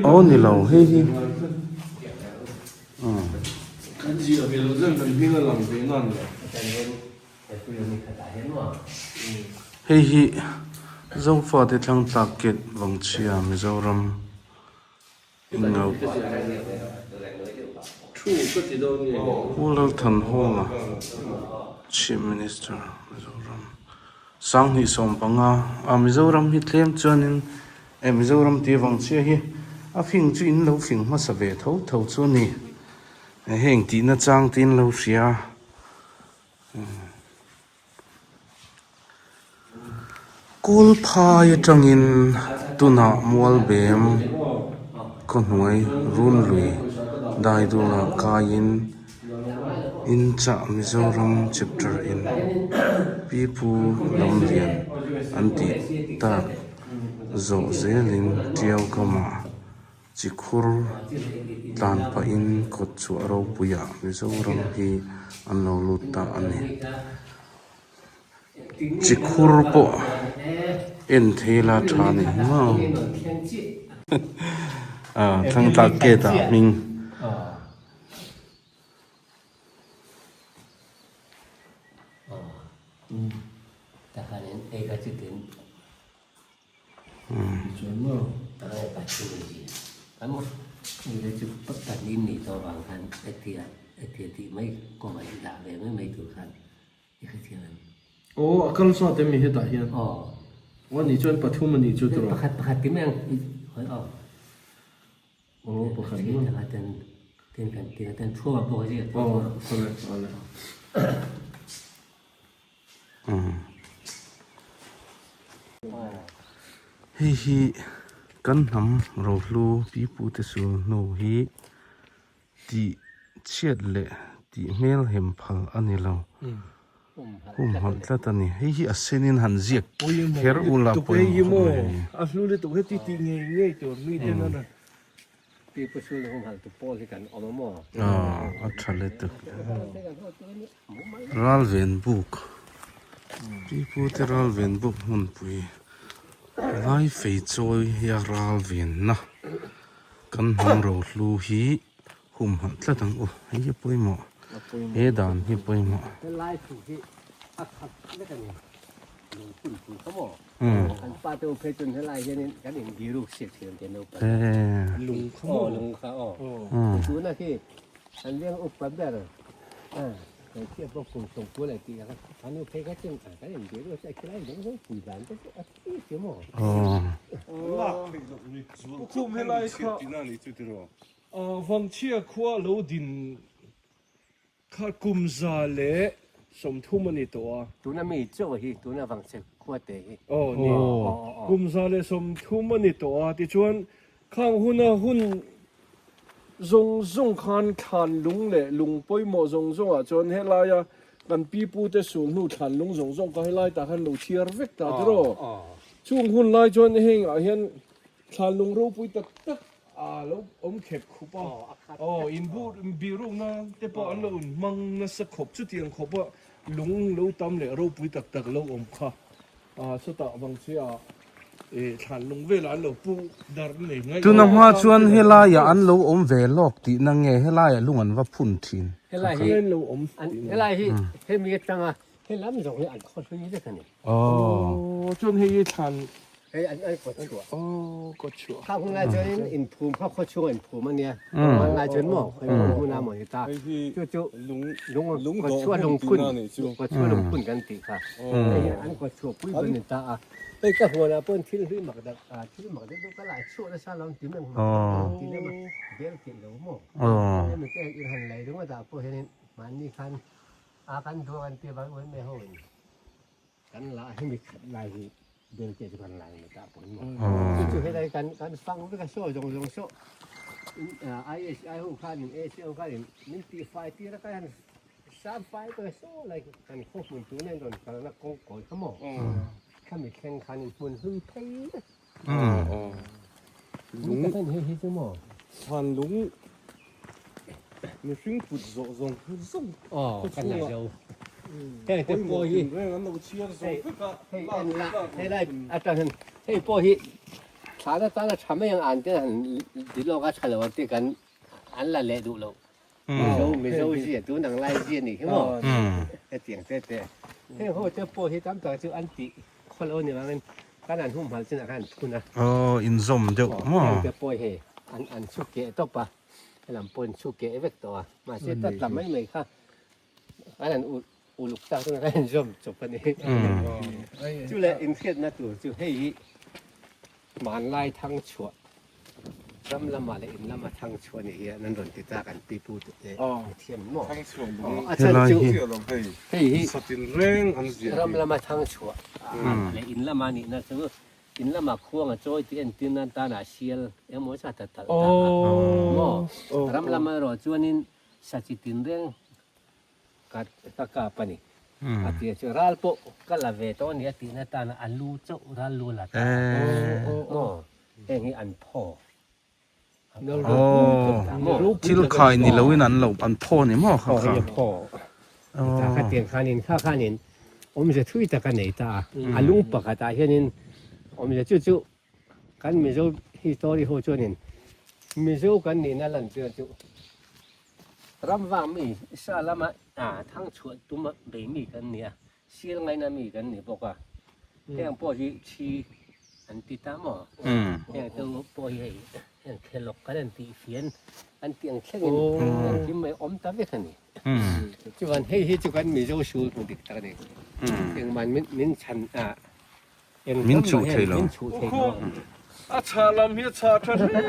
A: aw ni lo hei hi.
B: Kan ziah ve loh zan kan hming a lang ve nan le.
A: Hei hi Zofate Thlangtlak Gate Vangchhia Mizoram Inngau Pu Lalthanhawla Chief Minister Mizoram Sanghnih 15 a Mizoram hi tlem chuanin E Mizoram tih avang chiah hi a fing chu in lo fing hmasa ve tho tho chu a ni. Heng tihna chang te in lo hria. Kawlphai atangin tunah Mualbem khawhnuai Runlui Daidula kaiin Inchah Mizoram chapter in Pipu Lamlian an tih tak zawh zelin Tiau kamah chikhur tlan pahin kawt chhuah ropuiah Mizoram hi an lo lut ta a ni. Chikhur pawh en thei la tha ni maw? Thangtlak gate ah hming.
C: Hei chu pahnih nih tawh avang khan hetia hetia tih mai kawngah i dah ve mai mai tur khan i hrethiam em?
B: Aw a kal zawt em mi hetah hian?
C: Aw.
B: Aw anih chuan pathum anih chu tawh.
C: Pakhat pakhat ti mai ang i hawi aw.
B: Aw pakhat maw?
C: Thei ten ten kan tia ten thuama pawh hi
B: Aw awle awle.
A: Hei hi kan hnam rohlu pipute sul hnu hi tih chhiat leh tih hmel hem phal a ni lo. Humhalh tlat a ni. Hei hi a senin han ziak kher ula pawimawh khawp mai.
B: A hlu lutuk heti tih ngei ngei tur miten a rawn
C: Pipu sul humhalh tu pawl hi kan awm a maw?
A: A tha lutuk. Ralven buk pipute ralven buk hmunpui lai fei chawi hi a ralvenna kan hnam rohlu hi humhalh tlat ang u hei hi a pawimawh he dan hi a pawimawh.
C: Helai thu hi a khat vek a ni lungphun thu kha maw kan pa te u phei chuan helai hianin kan inbiruk siak thin an ti a naupang
B: lung kha maw
C: lung kha aw tuna khi An veng upa ber a hmeichhia pawh kum sawmkua leh tih ang a nu phei kha chuan kan inbia deuh a khilai dang zawng pui dan te chu a thi che maw?
B: Pu Khum helai kha Vangchhia khua lo din kha kum 130 a ni tawh a.
C: Tuna mi chauh hi tuna Vangchhia khua te hi.
B: Aw ni. Kum 130 a ni tawh a tichuan khang huna hun Zawng zawng khan thlan lung leh lung pawimawh zawng zawngah chuan helaia kan pi pute sul hnu thlan lung zawng zawng kha helai tah khan lo chhiar vek ta tiraw. Chung hun lai chuan hengah hian thlan lung ropui tak tak a lo awm khep khup a, aw inbu birukna te pawh an lo inhmang nasa khawp chutiang khawpa lung lo tam leh ropui tak tak lo awm kha Chutah vang che ah thlan lung velah an lo pu dar nei ngaih.
A: Tuna hma chuan helaiah an lo awm ve lawk tihna nge helaiah lung an va phun thin?
C: Helai hi helai hi hemi atanga helam zawng hi an khaw hlui vek a ni.
B: Aw chuan hei hi thlan
C: Hei an an kawt chhuah.
B: Aw kawt chhuah.
C: Kha hun lai chuan in inphum kha khaw chhunga inphum a nia. Hman lai chuan maw khawi hmun hmun a maw ni ta. Chu chu
D: lung
C: lung kawt chhuah lungphun kawt chhuah lungphun kan tih kha. Hei hi an kawt chhuah pui bun ni ta a. Hei ka huanah pawh thil hlui mak dak thil mak deuh deuh ka lai chhuah nasa lo an ti mai ang ti lem a bel theih lo maw. Hemi te in han lei ringawt ah pawh hianin mahni khan a kan duang an ti avangin uaime ho in. Kan la hemi khat lai hi bel te chu kan lai ni ta pawh maw. Chu chu helai kan kan fang vek a saw zawng zawng saw ISI ho khan in AC ho khan in min tih fai tir a ka han sam fai vek a saw lai kan khaw hmun tur nen rawn kalna kawng kawi kha maw. Khami thleng khan in hmun hlui phei vek. Lung hei hi chu maw.
D: Thlan lung mihring put zawh zawng zawng
C: Aw kan la zo. Heng te pawh hi
D: reng an lo chhiar zo vek a.
C: Hei en la hei lai atang hian hei pawh hi thlan atana tha mai ang an te han di lawk a tha lo ang te kan an la leh duh lo. Mizo Mizo zia tun ang lai zia nih hi maw hetiang te te heng ho te pawh hi tam tak chu an tih khaw lo ni vangin kan an humhalh chinah khan an phun a.
A: Aw inzawm deuh maw.
C: Heng te pawh hei an an chhu keh tawp a helam pawh in chhu keh vek tawh a mahse ta tla mai mai kha kan han uluk tak chuan kan inzawm chawp a ni. Chu leh inhriatna tur chu hei hi hmanlai thang chhuah ram lamah leh in lama thang chhuah ni hian an rawn ti ta kan pi pu te thiam maw? A chhan chu hei hi ram lama thang chhuah leh in lama nihna chu In lamah khuang a chawi tih entir nan tanah sial emaw zat a talh ta a maw? Ram lam erawh chuanin sa chi tinreng ka ka kap a ni. A tia chu ral pawh ka la ve tawh a ni a tihna tanah a lu chauh ral lu a la ta a maw? Heng hi an phaw.
A: Aw, thil khai ni loin an lo an phaw ni maw kha kha.
C: Phaw. Ta kha tiang khanin kha khanin awmze thui tak a nei ta a. A lung pakhatah hianin awmze chu chu kan Mizo history ho chuanin Mizo kan nihna lan tir chu ram vang mi sa lama thang chhuah tuma bei mi kan ni a, sial ngaina mi kan ni bawk a. Heng pawh hi thi. an ti ta maw? Heng te pawh hi hei heng khelawk kan han tih fian an tih ang thlengin engkim mai awm ta vek a ni. Chuan hei hi chu kan Mizo sul hmu dik tak a ni. Engmah min chhan a
A: Min chuh thei lo.
C: Min chuh thei lo.
B: A chhah lam hi a chhah tha hle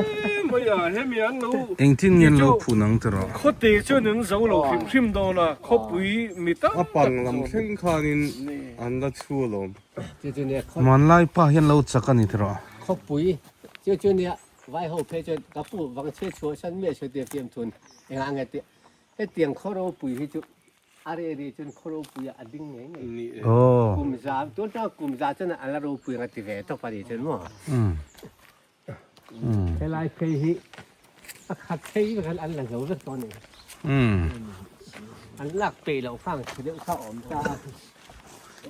B: mai a, hemi an lo
A: Engtin nge an lo phun ang tiraw?
B: Khawte chuan an zo lo hrim hrim dawn a, khawpui mi tam
D: A
B: tak
D: pang lam
B: chuan.
D: thleng khanin an la chhu alawm.
C: Chu chu nia khaw
A: Hmanlai pa hian lo chak a ni tiraw?
C: Khawpui chu chu nia vai ho phei chuan ka pu vang chhe chhuah san miah sawi tia fiam thun engah nge tih hetiang khaw ropui hi chu A reh rih chuan khaw ropui ah a ding ngei ngei. Kum za, tun tang kum za chuan a la ropui ang a ti ve tawp a nih chuan maw. Helai phei hi a khat phei vek an la zo vek tawh a ni. An lak peih loh kha ang chi deuh kha a awm ta a.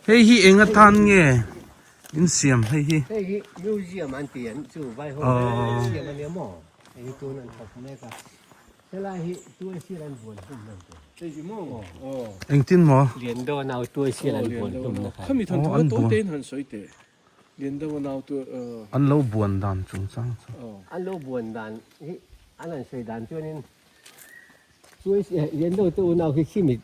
A: Hei hi eng atan nge in siam hei hi?
C: Hei hi museum an ti an chu vai ho siam a nia maw. Hei hi tun an thawk mek a. Helai hi tuai sial an buan hlum na tur.
B: Hei hi maw? Aw.
A: Engtin maw?
C: Liando a nau tuai sial an buan hlum na kha.
B: Khami than thu a tawi tein han sawi teh. Liando a nau tuai aw.
A: An lo buan dan chungchang chu.
C: An lo buan dan hi an han sawi dan chuanin tuai Liando te unau khi khimi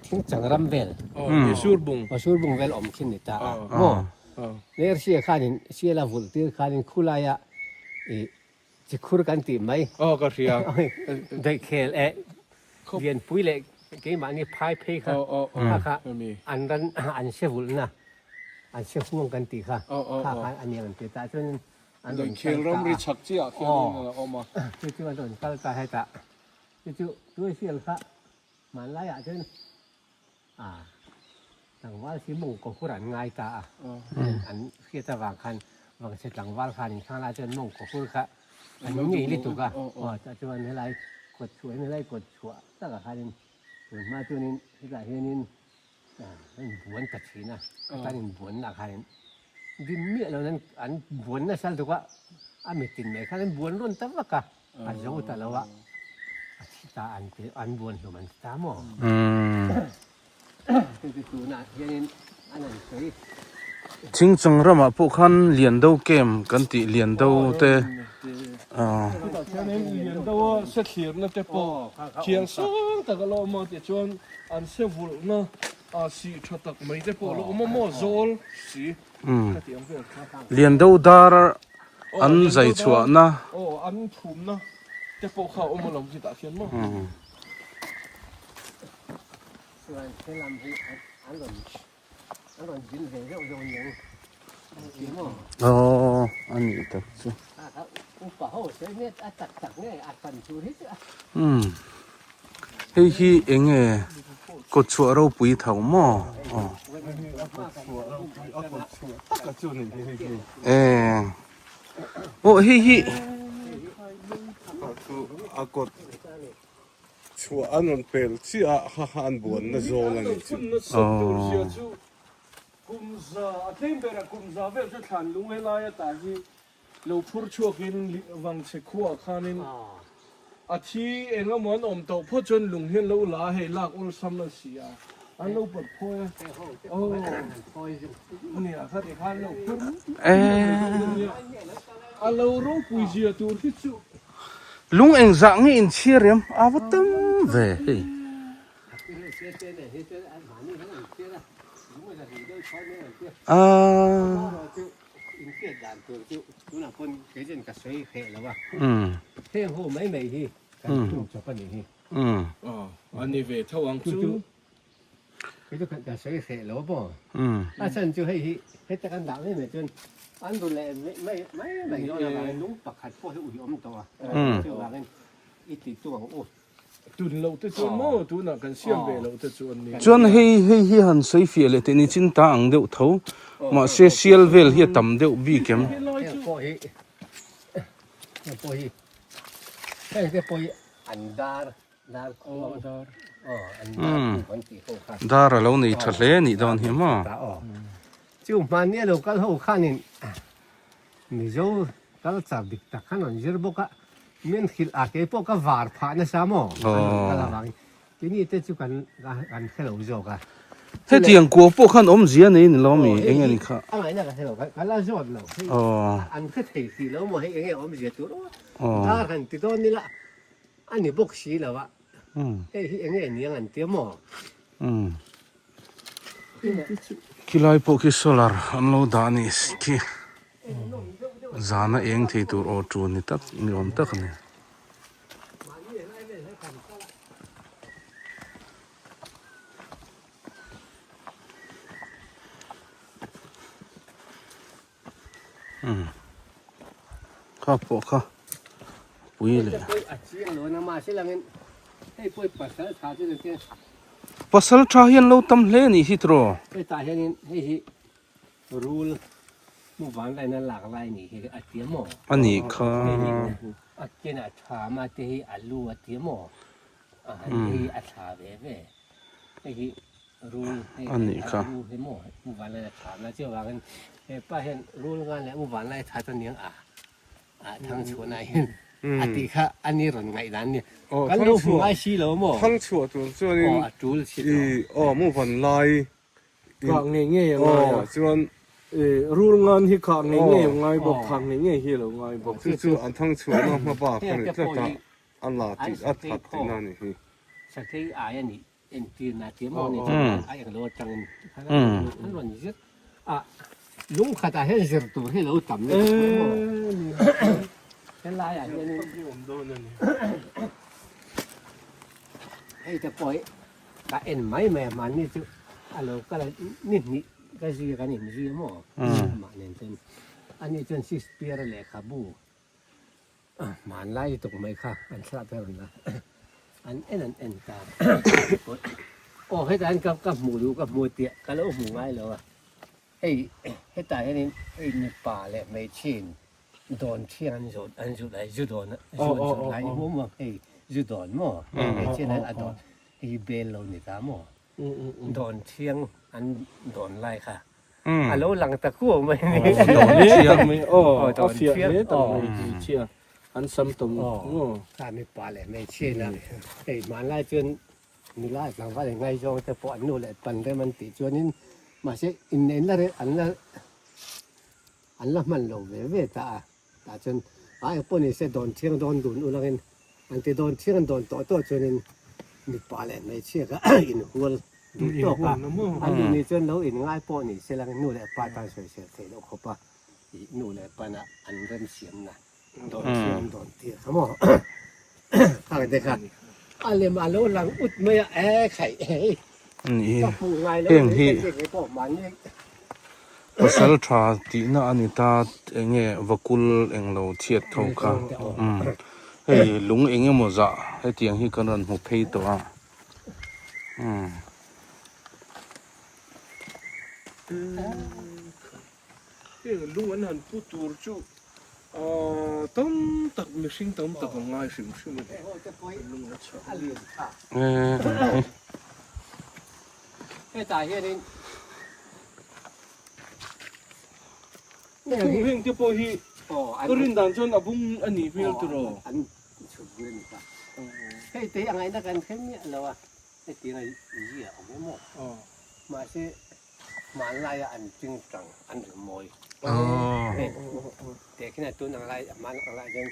C: thingchang ram vel.
B: Aw, surbung.
C: Aw, surbung vel awm khin ni ta a. Maw? Lersia khanin sial a vulh tir khanin khulaia i Chikhur kan tih mai.
B: Aw ka hria.
C: Daihkhel eh Lianpui leh keimahni phai phei kha kha kha an ran an hre vulhna an hre huang kan tih kha kha khan a nia an ti tah chuanin an rawn kal
B: Daihkhel
C: ta a.
B: ramri chhak chiah khianin a awm a.
C: Chu chu an rawn kal ta hetah chu chu Tuaisial kha hmanlaiah chuan A, tlangval hi mawngkaw hur an ngai ta a, an hriat avang khan Vangchhe tlangval khan inkhang lai chuan mawngkaw hur kha an ngei lutuk a, aw tah chuan helai kawt chhuah hian helai kawt chhuah takah khanin tun hma chuanin hetah hianin an inbuan ta thin a, hetah an inbuannaah khanin dim miah loin an buan nasa lutuk a, a mitin mai khan an buan rawn ta vak a. A zo ta lo a, a thi ta an ti, an buan hlum an ti ta maw? Chu chu tunah hianin an han sawi.
A: Thingchang ramah pawh khan Liando Camp kan tih Liando te
B: Chutah chuanin Liando a se thlirna te pawh thiang sang tak a la awm a, tichuan an se vulhna sih tha tak mai te pawh a la awm a maw zawl si ka tih ang vel kha.
A: Liando dar An zai chhuahna.
B: Aw an phumna te pawh kha a awm alawm chutah khian maw.
C: Chuan he lam hi an rawn an rawn zin ve zeuh zeuh aniang ti maw.
A: Aw a nih tak chu.
C: Upa ho sawi nge a tak tak nge a pan tur hi chu a.
A: Umm hei hi eng nge kawtchhuah ropui tho maw aw.
D: A kawtchhuah tak a chu a ni hei hi.
A: Eh aw hei hi.
D: A kawt chhuah an rawn pel chiah a ha ha an buanna zawl a ni chu.
A: Aw.
B: Kum za a tlem berah kum za vel chu thlan lung helai atah hi Lo phur chhuakin Vangchhe khuaah khanin a thi eng emaw an awm tawh phawt chuan lung hian lo la a, hei lak awlsam a si a, an lo pawt phawi a, aw nia khati khan lo phur a lo ropui zia tur hi chu.
A: Lung engzah nge inchhiar em a va tam ve hei. Aaa.
C: Inhriat dan tur chu tunah pawn kei chuan ka sawi hreh lo a, heng ho mai mai hi kan tum chawp a nih hi.
B: Aw, a ni ve tho ang chu.
C: Kei chu ka sawi hreh lo maw? A chhan chu hei hi heta kan dah mai mai chuan an ru leh mai mai mai dawn avangin lung pakhat pawh hi ui awm tawh a, chuvangin i ti tung ang u.
B: Tun loh te chuan maw tunah kan siam ve loh te chu an ni.
A: Chuan hei hei hi han sawi fiah leh teh ni chin ta ang deuh tho mahse sial vel hi a tam deuh bik em.
C: Heng pawh hi heng pawh hi heng te pawh hi an dar dar khuang aw an dar khuang an tih ho kha.
A: Dar a lo nei tha hle a nih dawn hi maw.
C: Chu hmanni a lo kal ho khanin Mizo culture dik tak khan rawn zir bawk a, min hrilh a kei pawh ka var phah nasa maw an rawn kal avangin tini te chu kan kan hre lo zawk a.
A: Hetiang kua pawh khan awmzia nei ni lo mi eng nge ni kha?
C: A ngaihna ka hre lo, ka la zawt lo. An hre thei tih lo maw hei eng nge awmzia tur aw. Dar han ti dawn ila a ni bawk si lo a. Hei hi eng nge niang an tia maw?
A: Khilai pawh khi solar an lo dah a nih khi. Zana eng thei tur aw ṭun ni tak ni awm tak a ni. Kha pawh kha pui leh. Pasal tha hian lo tam hle a nih hi tiraw.
C: Hetah hianin hei hi Rul mu vanlaina lak lai nih hi a ti maw?
A: A nih kha.
C: A ken a tha ma te hi a lu a ti maw? A han hi a thla ve ve. Hei hi rul hei
A: A nih kha.
C: Rul hi maw mu vanlaina tha na chiah vangin he pa hian rul ngan leh mu vanlai tha chu aniang a a thang chhuahna hian a tih kha a ni rawn ngaih dan nia. Kan lo hmu ngai si lo maw?
D: Thang chhuah tur chuanin
C: aw a tul si lo.
D: Aw mu vanlai
B: Khah ngei ngei a ngai a.
D: Chuan
B: rul ngan hi khah ngei ngei a ngai bawk, khah ngei ngei hi a lo ngai bawk.
D: Chu chu an thang chhuahna hma bak a ni tlat a, a la tih a that tihna a ni hi.
C: Sakei ai a nih entirna tia maw ni chuan a englo atangin an rawn zir a, lung khatah hian zir tur hi a lo tam nge maw. Helaiah hianin hei te pawh hi Ka en mai mai a, mahni chu a lo kal a, ni hnih ka zui a kan inzui a maw? Amah nen chuan ani chuan Shakespeare-a lehkhabu hmanlai lutuk mai kha an thlah ber a, an en an en ta aw hetah hian ka hmuh duh ka hmu tih ka lo hmu ngai lo a, hei hetah hianin hei mipa leh hmeichhiain Dawn thiang an zawt an zulh ai zu dawn zu an zawt lai ni maw maw hei zu dawn maw hmeichhia hian a dawn hei hi bel lo ni ta maw dawn thiang an dawn lai kha a lo lang ta kuau mai ni
B: dawn thiang mai aw a fiah hle tak mai hmeichhia an sam tawm maw
C: kha mipa leh hmeichhia in a hei hmanlai chuan nula tlangval in ngaizawng te pawh an nu leh pan rem an tih chuanin mahse inneihna la reh an la An la hman lo ve ve ta a, tah chuan a eng pawh ni se dawn thiang dawn dun ulangin an ti dawn thiang an dawn tawh tawh chuanin mipa leh hmeichhia kha inhual duh tawk a, an duh ni chuan lo inngai pawh ni se langin nu leh pa tan sawisel theih loh khawp a, ih nu leh pana an remsiamna dawn thiang an dawn tir kha maw khang te kha a lem a lo lang ut mai a, e khaih hei ka hmuh ngai lo
A: Heng hi
C: kei pawh mahni
A: pasal tha tihna a ni ta eng nge vakul eng lo chhiat tho kha umm hei lung eng emaw zah hetiang hi kan rawn hmu phei tawh a umm.
B: Heng lung an han pu tur chu tam tak mihring tam tak a ngai hrim hrim a ni. Lung a chhuah
A: a.
C: Hetah hianin
B: Heng heng te pawh hi ka rin dan chuan a bung a nih hmel tiraw.
C: An chhut bur a ni ta. Hei te hi a ngaihna kan hre miah lo a, hetiang a zia awm em aw. Mahse Hmanlaia an tingtang an ri mawi. Hei teh khin a tun ang lai hman ang lai hian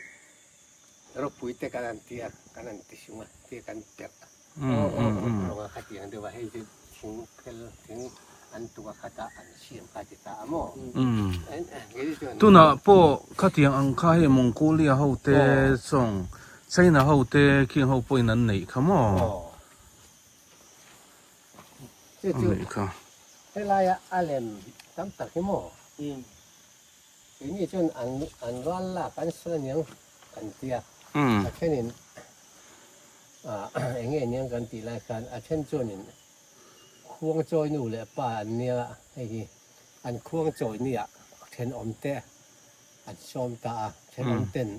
C: ropui te kan han ti a, kan han ti sung a, te kan perh rawng a khatiang deuh a, hei chu thing phel thing an tuk a khat a an siam kha ti ta a maw.
A: Tunah pawh khatiang ang kha hei Mongolia ho te sawng China ho te khing ho pawhin an neih kha maw?
C: Chu chu helaia a lem tam tak hi maw? Keini chuan an an ral lak an sawi aniang kan tia, a thenin ah eng nge aniang kan tih lai khan a then chuanin khuang chawi nu leh pa an nia hei hi an khuang chawi nia thenawm te an sawm ta a, thenawm ten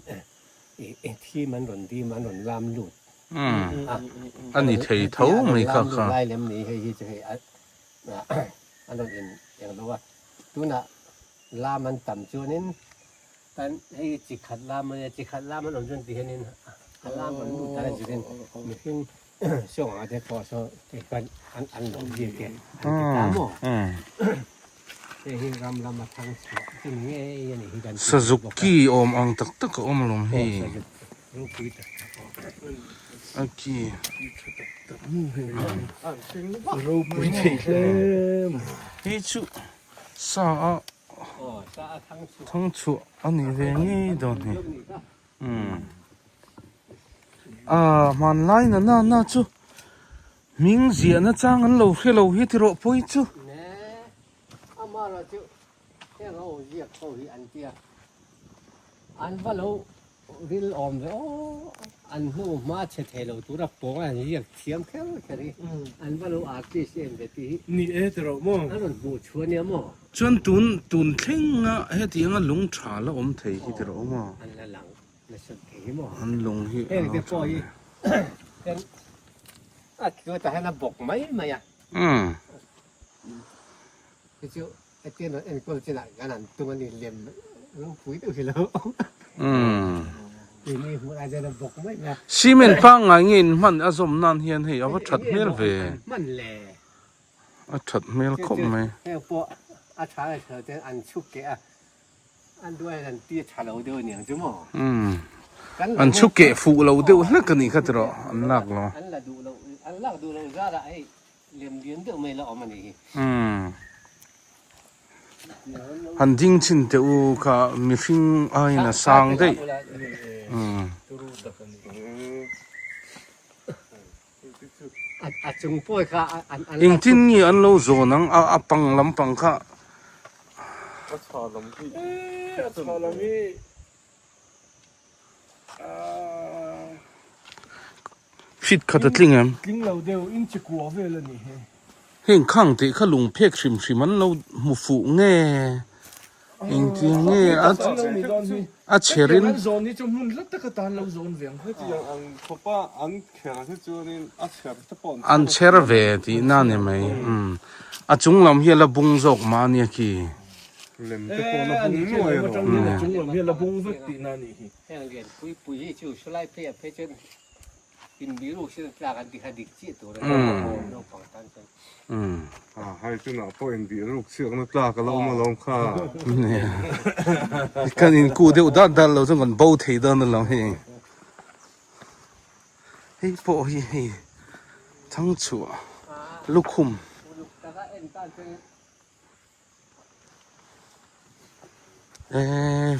C: ih thim an rawn dim an rawn lam lut.
A: A ni thei tho mai kha kha.
C: Lai lem ni hei hi chu hei a an rawn in eng lo a tunah lam an tam chuanin kan hei chi khat lam a nia chi khat lam an awm chuan ti hianin a lam an lut dan a zirin mihring Sawng ah te pawh saw ti khan an an lo zir te an ti ta maw? Hei hi ram lama thang chhuah chu ni ngei a nih hi kan ti
A: Sazuk ki awm ang tak tak a awm alawm hei.
C: Sazuk ropui tak tak a awm.
A: A ki.
B: Ropui thei hle mai.
A: Hei chu sa a thang chhuah a ni ve ngei dawn hi. Umm ah hmanlai na na na chu hming ziah na chang an lo hre lo hi tiraw pawi chu.
C: Ne amara chu heng ho ziak ho hi an tia an va lo ril awm ve aw an hnu hma chhe thei lo tura pawng an ziak thiam kher kher hi an va lo artist em ve tih hi
B: Ni e tiraw maw.
C: An rawn hmuh chhuah nia maw.
A: Chuan tun tun thlenga hetianga lung tha la awm thei hi tiraw maw?
C: An la lang nasa thei hi maw?
A: An lung hi a lo tha ve.
C: Heng a tluatah hian a bawk mai mai a.
A: Umm.
C: Hi chu hetiang rawn enkawl chinah kan han tum a ni lem ropui deuh hi lo.
A: Umm.
C: Keini hmuh lai chuan a bawk mai mai a.
A: Cement pangngai nge in hman a zawm nan hian hei a va that hmel ve.
C: Hman le.
A: A that hmel khawp mai.
C: Heng pawh a tha leh tha lo ten an chhuk keh a, an duh aiin an ti tha lo deuh aniang chu maw?
A: Umm, an chhuk keh fuh lo deuh hlek a nih kha tiraw an lak lo.
C: An la duh lo, an lak duh lo zarah hei lem lian deuh mai la awm a nih hi.
A: Umm, han ding chhin teh u kha mihring aiin a sang daih. Umm. Engtin nge an lo zawn ang a a pang lampang kha.
D: A chha lam hi.
B: A chha lam hi.
A: Fit khat a tling em?
B: Tling lo deuh in chi kua vel a ni hi.
A: Heng khang tih kha lung phek hrim hrim an lo hmu fuh nge? Engtin nge a a chherin.
B: An zawn hi chu hmun hla taka tan lo zawn ve ang.
D: Hetiang ang khawpa an kher hi chuanin a chher te pawh
A: an chher ve tihna ni mai. Umm a chung lam hi a la bung zawk mah ania khi.
D: Lem te pawh la bung nuai rawh.
B: A chung lam hi a la bung vek tihna a nih hi.
C: Heng lian pui pui hi chu sawlai phei ah phei chuan Inbiru hriat tlak an ti kha dik chiah tur a ni naupang tan chuan.
D: A hei tunah pawh inbihruk chhiakna tlak a la awm alawm kha.
A: Kan inkuh deuh dat dat lo chuan kan bo thei dawn alawm hei. Hei pawh hi hei thangchhuah lukhum.
C: Hei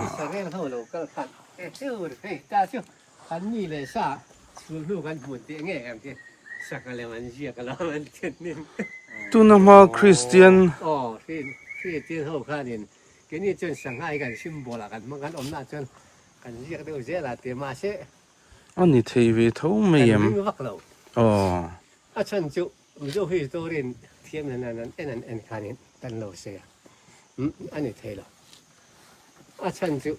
C: Israel ho lo kal khan hei ta chu kan mi leh sa chhul hnu kan hmun tih nge ang che sangha lem an ziak alo an then nin.
A: Tuna hma Kristian.
C: Aw Kristian ho khanin keini chuan sangha hi kan symbol ah kan hmang kan awmna chuan kan ziak deuh zel a ti mahse.
A: A ni thei ve tho mai em?
C: Kan ring vak lo.
A: Aw.
C: A chhan chu Mizo history thiam hian an en an en khanin kan lo sawi a, umm a ni thei lo. A chhan chu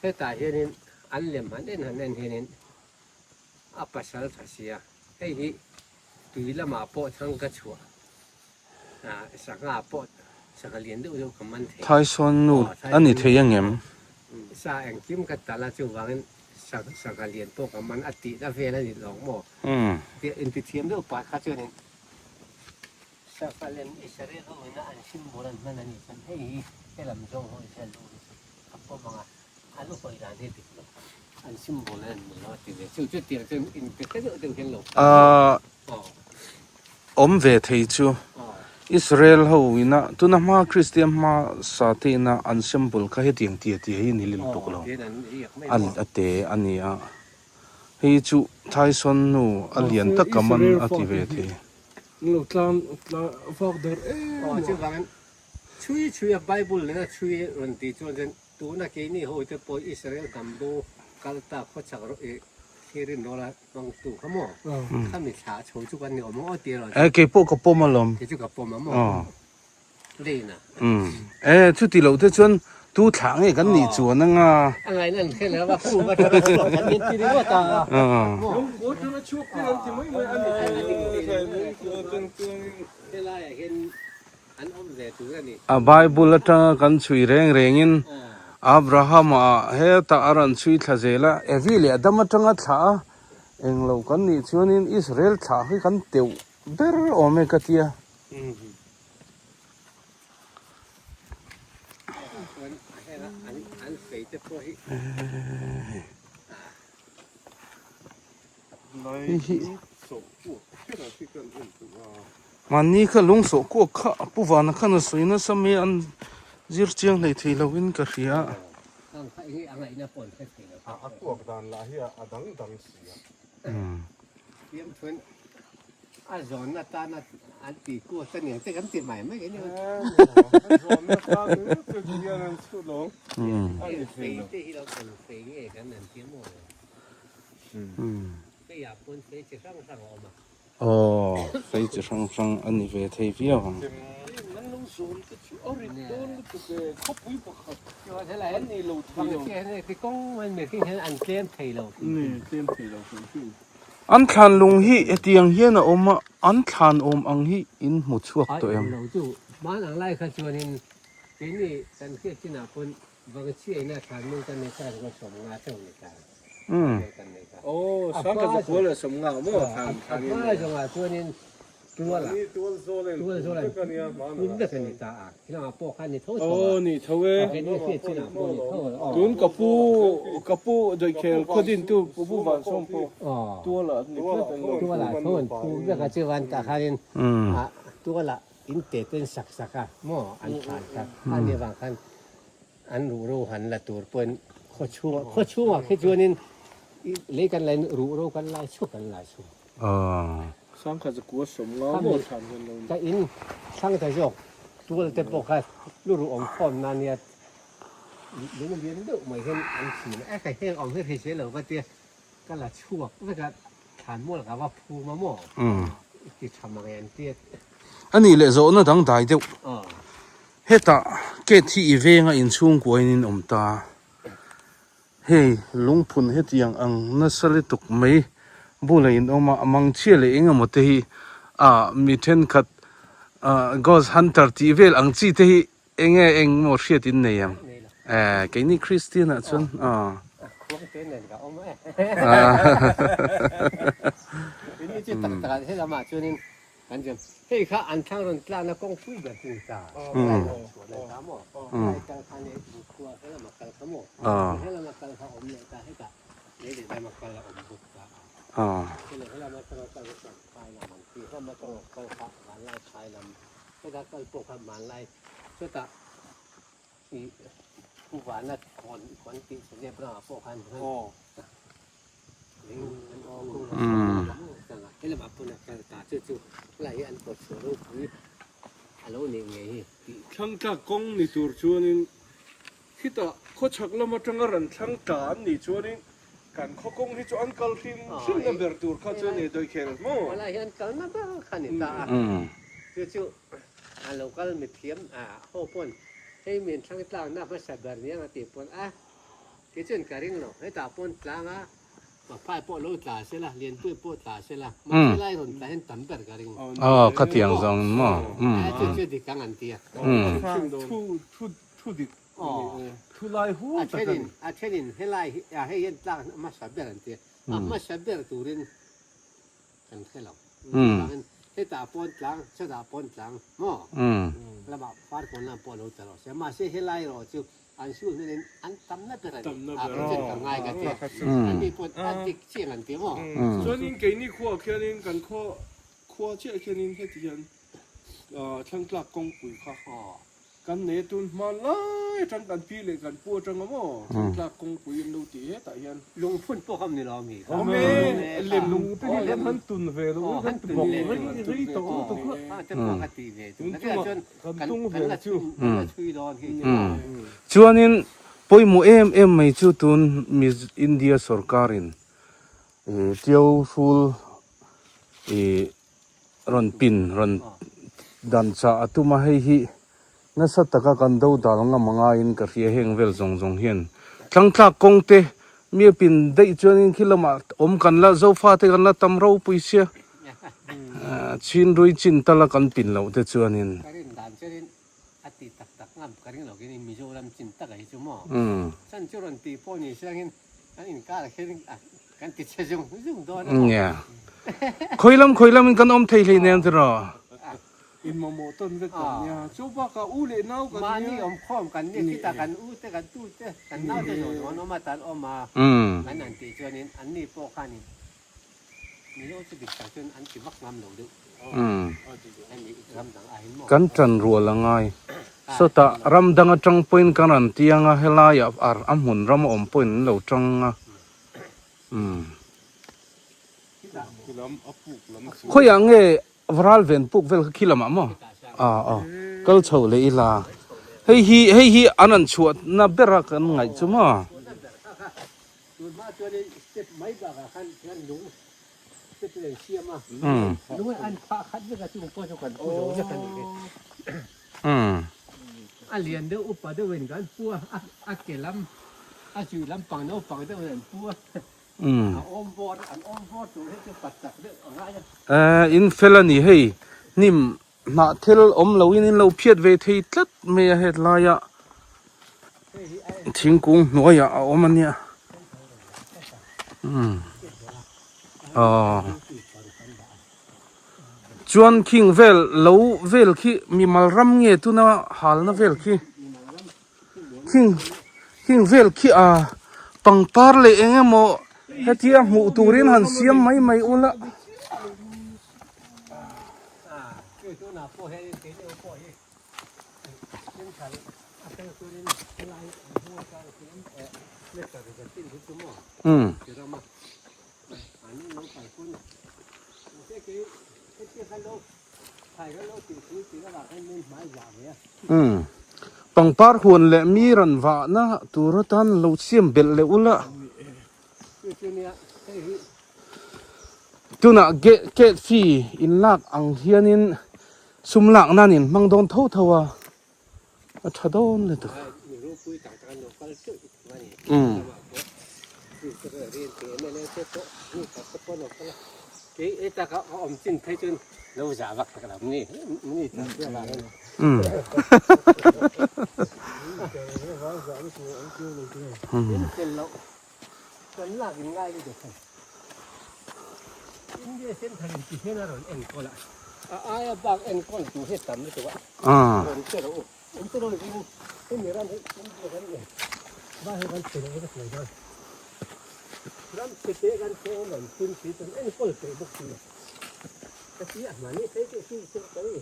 C: hetah hianin an lem han en han en hianin a pasal tha si a, hei hi tui lamah pawh thang ka chhuah ah sangha pawh sangha lian deuh deuh ka man thei.
A: Thaisuan nu a ni thei angem?
C: Sa engkim ka talh a chuvangin sangha lian pawh ka man a tihna vel a ni lawng maw? Tia inti thiam deuh pah kha chuanin Sangha lem Israel ho ina an symbol an hman a nih chuan hei hi helam zawng ho Israel ho hi chu a pawm ang a, an hawi dan hi dik lo, an symbol an ni lo a ti ve. Chu chu tiang chuan inpe te deuh deuh hian lo kal maw?
A: Awm ve thei chu Israel ho ina tuna hma Kristian hma sa te ina an symbol kha hetiang tia tia hi ni lil tuk lo a te a ni a hei chu Tyson nu a lian tak a man a ti ve thei.
C: Chhui chhui a Bible nena chhui rawn tih chuan chuan tuna keini ho te pawh Israel hnam bo kal ta khawchhak rawh i thlir in rawla hmangtu kha maw khami thla chho chu kan ni awm ang aw tih erawh
A: E kei pawh ka pawm alawm.
C: Kei chu ka pawm a maw Lane a.
A: E chuti loh te chuan tu thlah nge kan nih chuan anga.
C: A ngaihna an hre lo a khu va tha chhuak kan min ti ringawt a.
B: Lungkuo tana chhuak te an ti mai mai a ni.
C: Helaiah hian An awm ve tur a ni.
A: A Bible atanga kan chhui reng rengin Abrahama hetah a rawn chhui thla zel a, Evi leh Adama atanga thlah a, englo kan nih chuanin Israel thlah hi kan teuh ber awm e ka tia. Mahni kha lung sawh kuak kha a pu vana khan a sawi nasa mai a, an zir chiang hlei thei lo in ka hria.
D: A kuak dan lah hi a dang dang si a.
C: A zawn atana an tih kuat a niang che kan ti mai mai a ni.
B: A zawn atan chu ti hian an chhut lo a ni thei lo.
C: Fei te hi lo kan fei nge kan an ti maw? Fei ah pawn fei chi hrang hrang a awm a.
A: Aw, fei chi hrang hrang a ni ve thei viau ang.
B: An lo zawn te chu a rit dawn lutuk e, khawpui pakhat an ni lo thei lo.
C: An tlem thei lo.
B: Ni, tlem thei lo hrim hrim.
A: An thlan lung hi hetiang hian a awm a, an thlan awm ang hi in hmu chhuak tawh em?
C: Ai awm lo chu, hman ang lai kha chuanin keini kan hriat chinah pawn Vangchhiaina thlan lung kan nei kha kan 50 chauh ni ta.
B: Aw, 1050 maw thlan
C: A hma zawngah chuanin tual ah tual zawl an tum vek a ni ta a, khilangah pawh khan ni tho tho a.
B: Aw ni tho e.
C: Keini hriat chinah pawh ni tho a.
B: Tun ka pu ka pu Doikhel khawdintu pu pu Vansawm pawh tual ah ni vek an lo.
C: Tual ah tho an phum vek a chuan tah khanin tual ah in te ten sak sak a maw an thlan kha ani avang khan an ruhro han la tur pawhin khaw chhungah khaw chhungah khi chuanin lei kan lain ruhro kan lai chhuak kan lai chhuak.
B: 1050 maw thlan hian lo ni.
C: Ka in thlang ta zawk tual te pawh kha lu ruh awm khawm nan nia lung lian deuh mai hian an thin a, ka heng awm hi hrisel lo ka tia ka la chhuak vek a thlan mual ka va phum a maw ti tha mang e an tia.
A: A nih leh zawhna dangdai deuh. Hetah gate hi i venga inchhungkuain in awm ta. Hei lungphun hetiang ang nasa lutuk mai bula in awm a, a mangchhia leh eng emaw te hi ah mi thenkhat ah ghost hunter tih vel ang chi te hi eng nge eng maw hriat in nei ang? Eh keini Christian ah chuan ah.
C: Kan zem. Hei kha an thlang rawn tlakna kawngpui ber chu ni ta. Helai lam chhuah lai ta maw? Helai kal kha leh Bukhua he lama kal kha maw? He lama kal kha awm leh ta hetah lei leh lama kal a awm bawk ta a. Hei he lama atanga kal kha chuan phai lam an ti. He lama atanga kal kha vanlai phai lam. Heta kal pawh kha hmanlai chutah i Pu Vana kawn kawn tih Sazep ramah pawh khan
B: Thlang tlak kawng ni tur chuanin khitah khawchhak lam atanga ran thlang tla an nih chuanin kan khaw kawng hi chu an kal hrim hrim na ber tur kha chu a ni Doikhel maw?
C: Kei ka ring lo, hetah pawn tlang a, Paphai pawh lo tla se la, Lianpui pawh tla se la, mahse lai rawn tla hian tam ber ka ring.
A: Aw, ka ti ang zawng maw?
C: Umm. Chu chu dik ang an ti a.
B: Thu thu thu dik thu lai hu tak a ni.
C: A thenin helai hi hei hian tlak a hmasa ber an ti a, a hmasa ber turin kan hre lo. Chuvangin hetah pawn tlang, chutah pawn tlang maw? Lamah Farkawn lam pawh lo tla rawh se, mahse helai erawh chu An su hnunin an tamna ber a ni. A ka chen ka ngai ka ti. An ni pawh a dik chiang an ti maw?
B: Chuanin keini khuaah khianin kan khaw khua chiah khianin heti hian Thlangtlak kawngpui kha kan nei a, tun hma lai atang kan pi leh kan pu atanga maw Thlangtlak kawngpui an lo ti hetah hian.
C: Lungphun pawh kha awm ni lo ami?
B: Awm e, lem lung te hi kan han tun ve lo a, kan bawk rei rei tawh lutuk a.
C: Te pawh ka ti ve chu.
B: Tun chungah Kan tung ve chu.
A: Chuanin pawimawh em em mai chu tun India sorkarin Tiau hrul rawn pin rawn dan chah a tum a, hei hi nasa taka kan do dal ngam angaiin ka hria heng vel zawng zawng hian tlangtlak kawng te mi a pin daih chuanin khi lamah awm kan la zofa te kan la tam ropui sia. Chinrui chin tala kan pin loh te chuanin.
C: Ka rin dan chuanin a ti tak tak a. ngam ka ring lo khin Mizoram chin taka hi chu maw chan chu rawn tih pawh ni siangin kan inkar ah khian kan ti chhe zung zung dawn a maw.
A: Nia. Khawi lam khawi lamin kan awm thei hleinem tiraw.
B: In mamawh tawn vek kan nia. Chu bakah u leh nau kan nia.
C: Mahni awmkhawm kan nia khitah kan u te kan tu te kan nau te zawh zawh an awm a tan awm a kan han tih chuanin anni pawh khanin Mizo chu dik tak chuan an ti vak ngam lo deuh. Hemi ram dang ah hin maw?
A: Kan tan rual a ngai. Sawtah ram dang atang pawhin kan rawn tiang a, helaiah a hmun ram a awm pawhin an lo tang a. Khawiah nge ral ven puk vel kha khi lamah maw? Aw aw kal chho leh ila. Hei hi hei hi an rawn chhuahna bera kan ngaih chu maw?
C: Tun hma chuanin step mai bakah khan hian lung step in an siam a, lung an phah khat vek a chung pawh chu kan pu zo vek a nih hi. A lian deuh upa deuhin kan pu a, a ke lam a zuih lampang naupang deuhin an pu a, a awm bawr an awm bawr tur hi chu pat tak deuh a ngai a.
A: In fel a ni hei, hnim hnah thil awm loin in lo phiat ve thei tlat mai a hetlaiah thingkung hnuaiah a awm a nia umm aw chuan khing vel lo vel khi mimal ram nge tuna halna vel khi khing khing vel khi a pangpar leh eng emaw hetia hmuh turin han siam mai mai ula. Umm. Umm. Pangpar huan leh mi ran vahna tur atan lo siam belh leh ula. Tunah gate fee in lak ang hianin sum lak nan in hmang dawn tho tho a, a tha dawn lutuk. Umm. Umm.
C: Kan lak in ngai lutuk hei. India central in ti hian a rawn enkawl a, a aia bak enkawl tur hi a tam lutuk a, rawn che rawh u, rawn che rawh u, hemi ram hi India kan ni, vai ho kan che leh vek mai dawn, ram chhe te kan che ang rawn phun si chuan enkawl peih bawk si lo, ka ti a, mahni phei chu chu chu ka ni.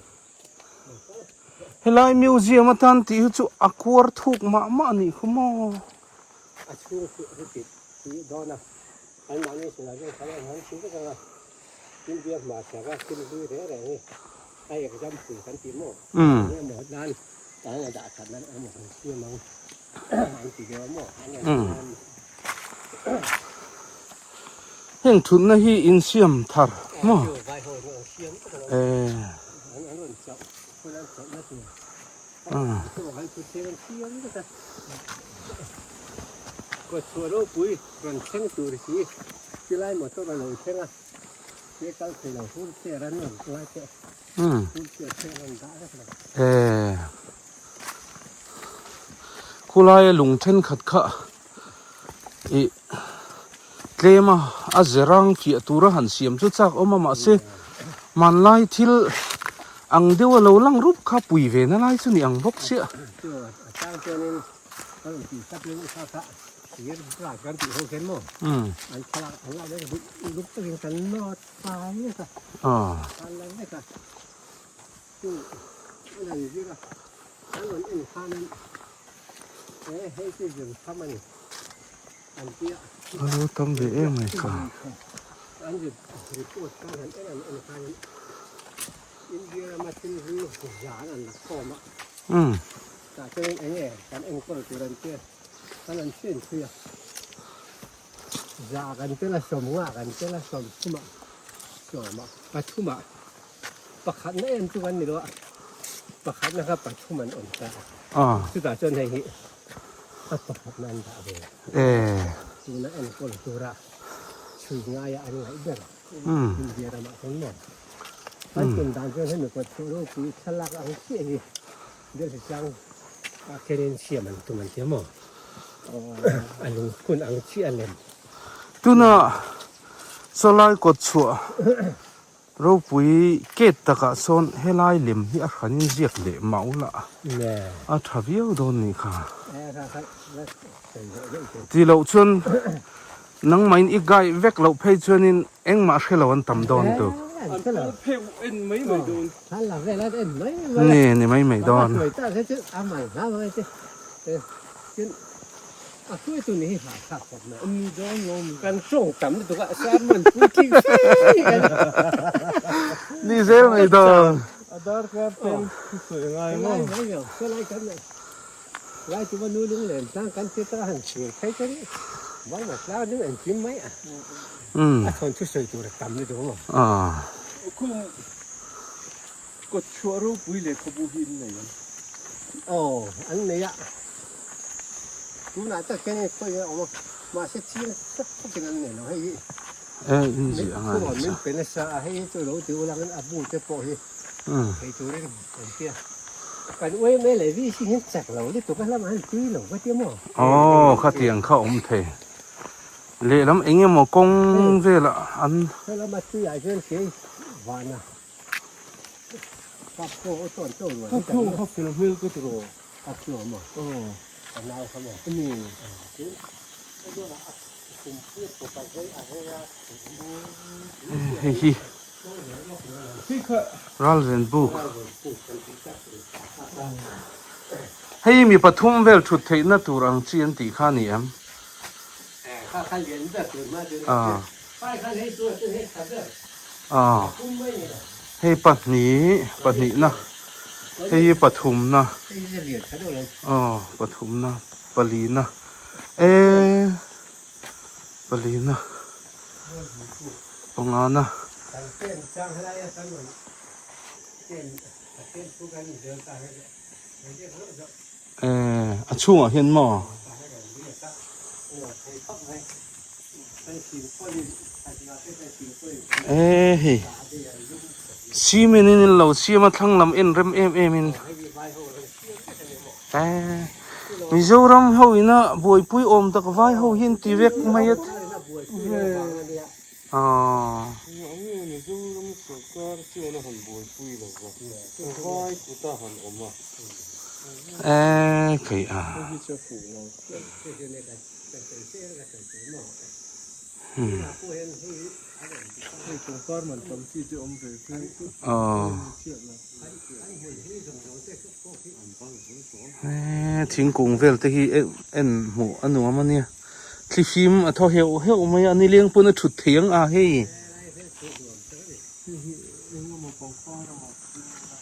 A: Helai museum atan tih hi chu a kuar thuk mah mah a nih khu maw?
C: A chhung chu a rit tih dawn a, anmahni silai zawng khan an han chhi vek ang a, India hmahchhak a thil hlui reng reng hi a example kan tih maw? Eng emaw nan tan a dah that nan emaw kan siam ang an ti deuh a maw? An rawn siam.
A: Heng thutna hi insiam thar maw? Khulaia lung thenkhat kha ih tlem a a ze rang fiah tura han siam chu chak awm a mahse hmanlai thil ang deuh a lo lang rup kha pui ve na lai chu ni ang bawk chiah. A lo tam ve em mai kha. Umm.
C: Pakhatna em chu kan ni lo a, pakhatna kha pathum an awm ta a, chutah chuan hei hi a pakhatna an dah ve a, tuna enkawl tura chhui ngaia an ngaih ber India ramah chuan maw an tum dan chuan hemi kawt chhuah ropui thlalak ang chiah hi Delhi tlang. A khenin siam an tum an ti maw? A lungphun ang chiah a lem.
A: Tuna sawlai kawt chhuah ropui ket takah sawn helai lem hi a hranin ziak leh mah ula a tha viau dawn nih kha. Tih loh chuan nangmahin i guide vek loh phei chuanin Engmah hre lo an tam dawn tuk.
B: An kal pheuh en mai mai dawn.
A: Ni, ni mai mai dawn. Ni zel mai dawn. Umm. Aw.
B: Khum kawt chhuah ropui lehkhabu hi an nei ang.
C: Aw, an nei a. Tunah tak hian hei khawi a awm a, mahse chiang tak takin an nei lo hei hi.
A: E, in ziah a ngai
C: nasa. Min pe nasa a, hei hi chu lo ti ulangin a bu te pawh hi. Thei turin kan tia. Kan uaim e leh VC hian chak lo lutuk a lamah hian tui lo ka tia maw?
A: Aw khatiang kha awm thei. Lehlam eng emaw kawng velah an.
C: He lama tuiah hian kei vana kap pawh aw tawn tawn rual hi kan.
B: Kha fel hmel ka ti rawh.
C: Kap chu a maw?
B: Aw.
C: A nau kha maw?
B: Ani.
A: Hei hi Ralven buk hei mi pathum vel thut theihna tur ang chi an tih kha a ni em? Hei pahnih pahnihna hei hi pathumna aw pathumna palina e palina pangana. E a chhungah hian maw. E hei cement in an lo siam a thlang lam en rem em em in. Eh, Mizoram ho ina buaipui awm tak vai ho hi an ti vek mai a. Aw. Eh, kei a. Hmm. Aw. He thingkung vel te hi en hmuh a nuam a nia thlifim a thaw heuh heuh mai a nileng pawn a thut thei ang a hei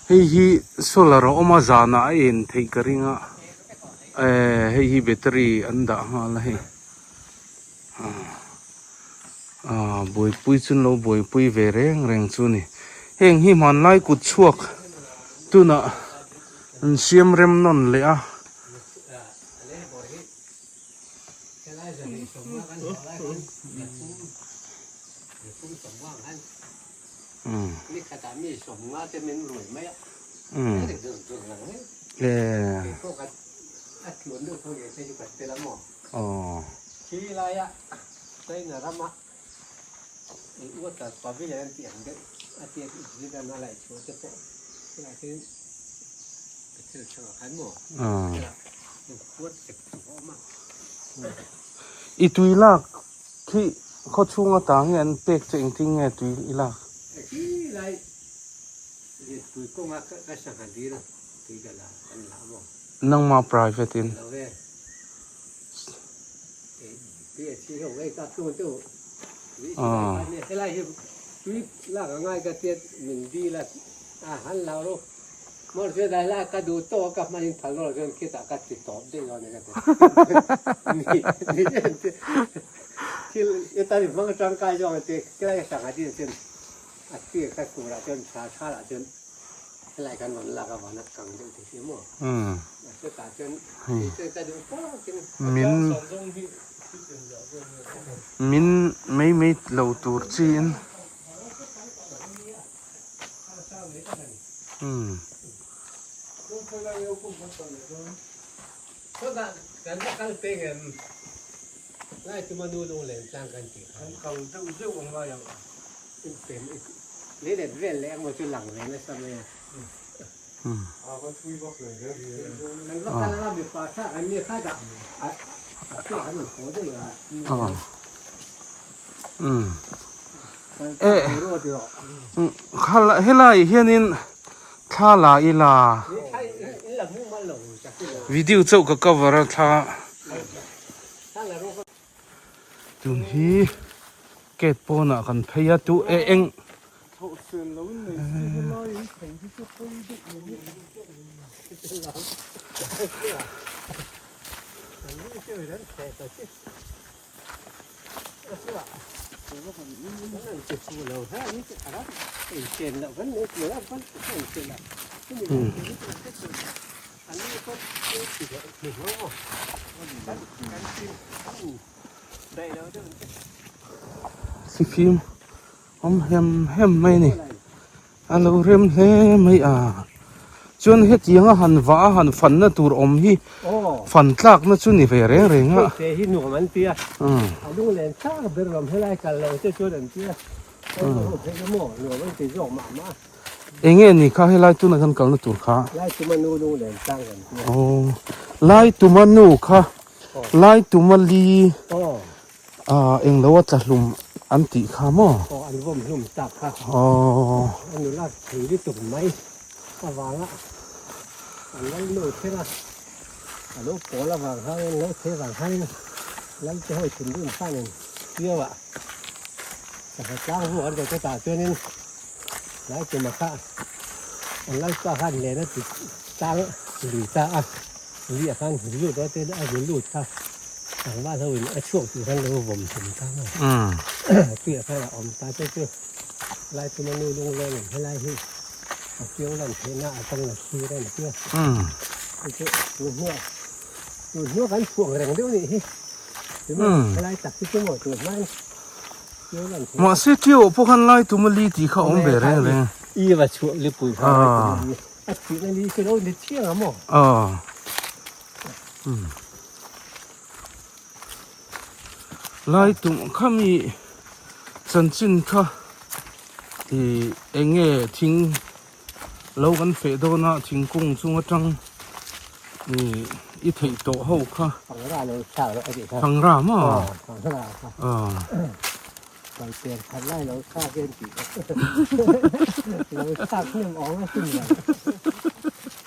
A: hei hi solar a awm a zanah a en theih ka ring a eh hei hi battery an dah nghal a hei ah buaipui chu an lo buaipui ve reng reng chu a ni heng hi hmanlai kut chhuak tunah an siam rem nawn leh a. Aw.
C: Khi laia China rama i water pavilion an tih ang deuh a tiat i zirna a laih chhuah te pawh tunah khian thil chhangah khan maw khuat sek chu a awm a.
A: I tui lak khi khaw chhung atang nge an pek che engtin nge tui i lak?
C: Khi lai tui kawnga ka sangha dil tui ka la an la maw?
A: Nangmah private in.
C: Helai kan rawn lak avana kang deuh te hi maw? Chutah chuan ka duh tawkin.
A: Min min mai mai lo tur chiin.
C: Chutah kan va kal peng em? Lai tuma nu lunglen tlang kan tih kha.
B: Kan kal deuh deuh ang lai ang.
C: In pem i lei let vel leh emaw chu lang ve nasa mai a.
D: A va thui vak lo ve.
C: Kan va kal anga mipa thlak an nia kha dah a thlak an rawn haw daih a.
A: Helai hianin thla la ila video chauh ka cover a thla tun hi gate pawnah kan phei a tu e eng Sifim awm hem hem mai a ni a lo rem hle mai a chuan hetianga han vah a han fanna tur awm hi fan tlakna chu ni ve reng reng a.
C: Te hi nuam an ti a, a lunglen thlak ber lam helai kal lo te chuan an ti a, maw nuam an ti zawk mah mah a.
A: Enge ni kha helai tuna kan kalna tur kha?
C: Lai tuma nu lunglen tlang kan ti a.
A: Aw, lai tuma nu kha, lai tuma li. Aaa englo a tla hlum an tih kha maw?
C: Aw an vawm hlum tak kha.
A: Aw.
C: A nula thei lutuk mai avanga an lal nu thleng a, a lo pawl avang hangin lo thei avang hangin lal te hawi thinrim khanin piau ah sangha tlang vuak an rawn tah chuanin tlai tumah kha an lalpa khan len a ti tlang lui ta a. Li ah khan lut a te a zun lut kha tlangval ho in a chhuak tur khan lo vawm thum ta maw tui ah khan a awm ta che chu lai chuma nu lung leng in helai hi a kio lan theih na a tang la thlir a ni tia chu chu tun hnuah tun hnuah kan chhuak reng deuh nih hi helai tak hi chu maw tun hma in kio lan theih
A: Mahse kio pawh khan lai tuma li tih kha a awm ve reng reng.
C: I va chhuah lipui kha lai tuma li. A thih na ni chu lo ni chiang a maw?
A: Aw. Lai tum kha mi chanchin kha i eng nge thing lo kan feh dawn a thingkung chung atang i i theih tawh ho kha.
C: Pangra lo thlak loh a tih kha.
A: Pangra maw?
C: Aw pangra kha.
A: Aw.
C: Kai per khat lai lo thlak em tih lo thlak hnem awm a sin lo.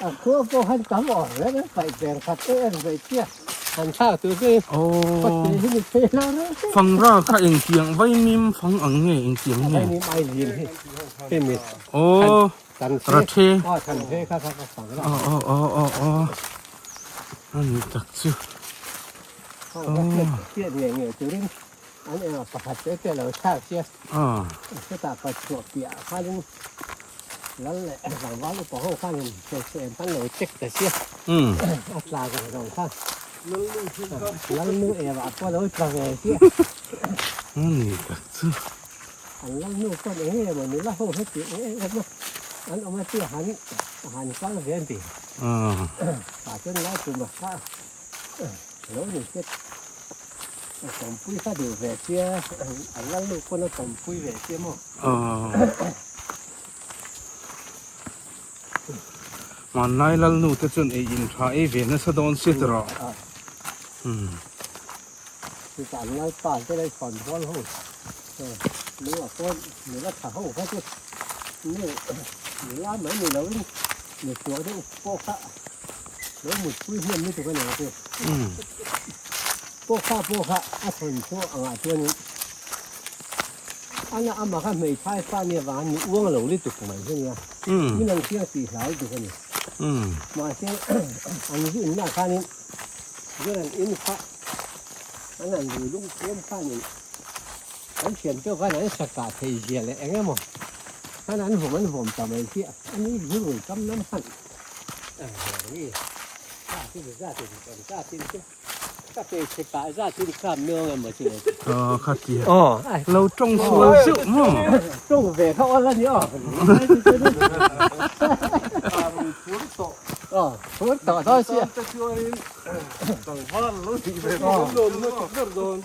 C: A khua pawh han tam awm reng a kai per khat te en ve chiah han thlak tur chu kawt hi ni phei lo reng reng.
A: Fangra kha engtiang vaimim fang ang nge engtiang nge?
C: Vaimim ai zin hi hemi
A: Aw rathe.
C: Aw than the kha kha fangra.
A: Aw aw aw aw aw ani tak chu.
C: Aw hriat ngei ngei turin An engah pakhat te te lo thlak sia. Chutah pa chhuah piah khanin lal leh tlangval upa ho khanin hmeichhe em khan lo check ta sia. A tla zawng zawng kha. Lal nu evah pawh lo tla ve sia.
A: Ani tak chu.
C: An lal nu pawn eng nge maw nula ho heti eng eng emaw an awm a tia han han kal ve an ti. Tah chuan lai tum a kha lo ni hret. A tawmpui kha duh ve sia, a lal nu pawn a tawmpui ve sia maw?
A: Hmanlai lal nu te chuan ei in tha ei ve nasa dawn si ta rawh.
C: Chutah an lal pa te lai khawn bual ho lung ah pawn nula tha ho kha chu nu nula mai ni lo in nu chhuak deuh pawh kha lo mutpui hnem lutuk a ni ang chu. Pawh kha pawh kha a thawn chu angah chuanin ana amah kha hmeithai fa nia vang ni uang lo lutuk mai hi ania min ang chiang tih hlau lutuk a ni mahse an zu inna khanin chuan an in kha an han lui lung tlem khanin an thian te khan an sa kah thei zia leh eng emaw khan an vawm an vawm ta mai hi a ni rui kam lam khan
A: Lo tawng sual zeuh maw?
C: Phur tawh dawn sia.
D: Te chuanin tlangval lo tih ve bawk an lawm lutuk ber dawn.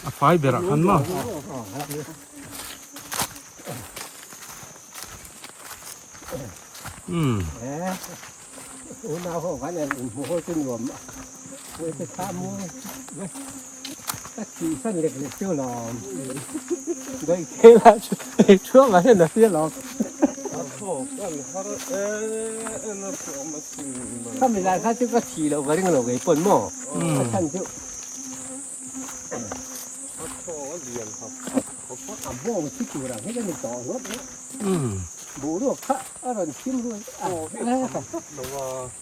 A: A fai berah khan maw? Umm.
C: Unau ho khan an inhmu ho chu nuam a. Puai te thla mu ka thih san lek lek chu lawm. Daih thei la chu ei thuak lah hian a hria lawm.
D: A thawk an har e en a hrawm a sin mai.
C: Khami lai kha chu ka thih loh ka ring lo kei pawn maw a chhan chu.
D: A thaw a lian hap hap khawp a.
C: A bawng thi tur ang hi ka ni tawh ngawt ngawt. Boruak kha a rawn thim ruai a.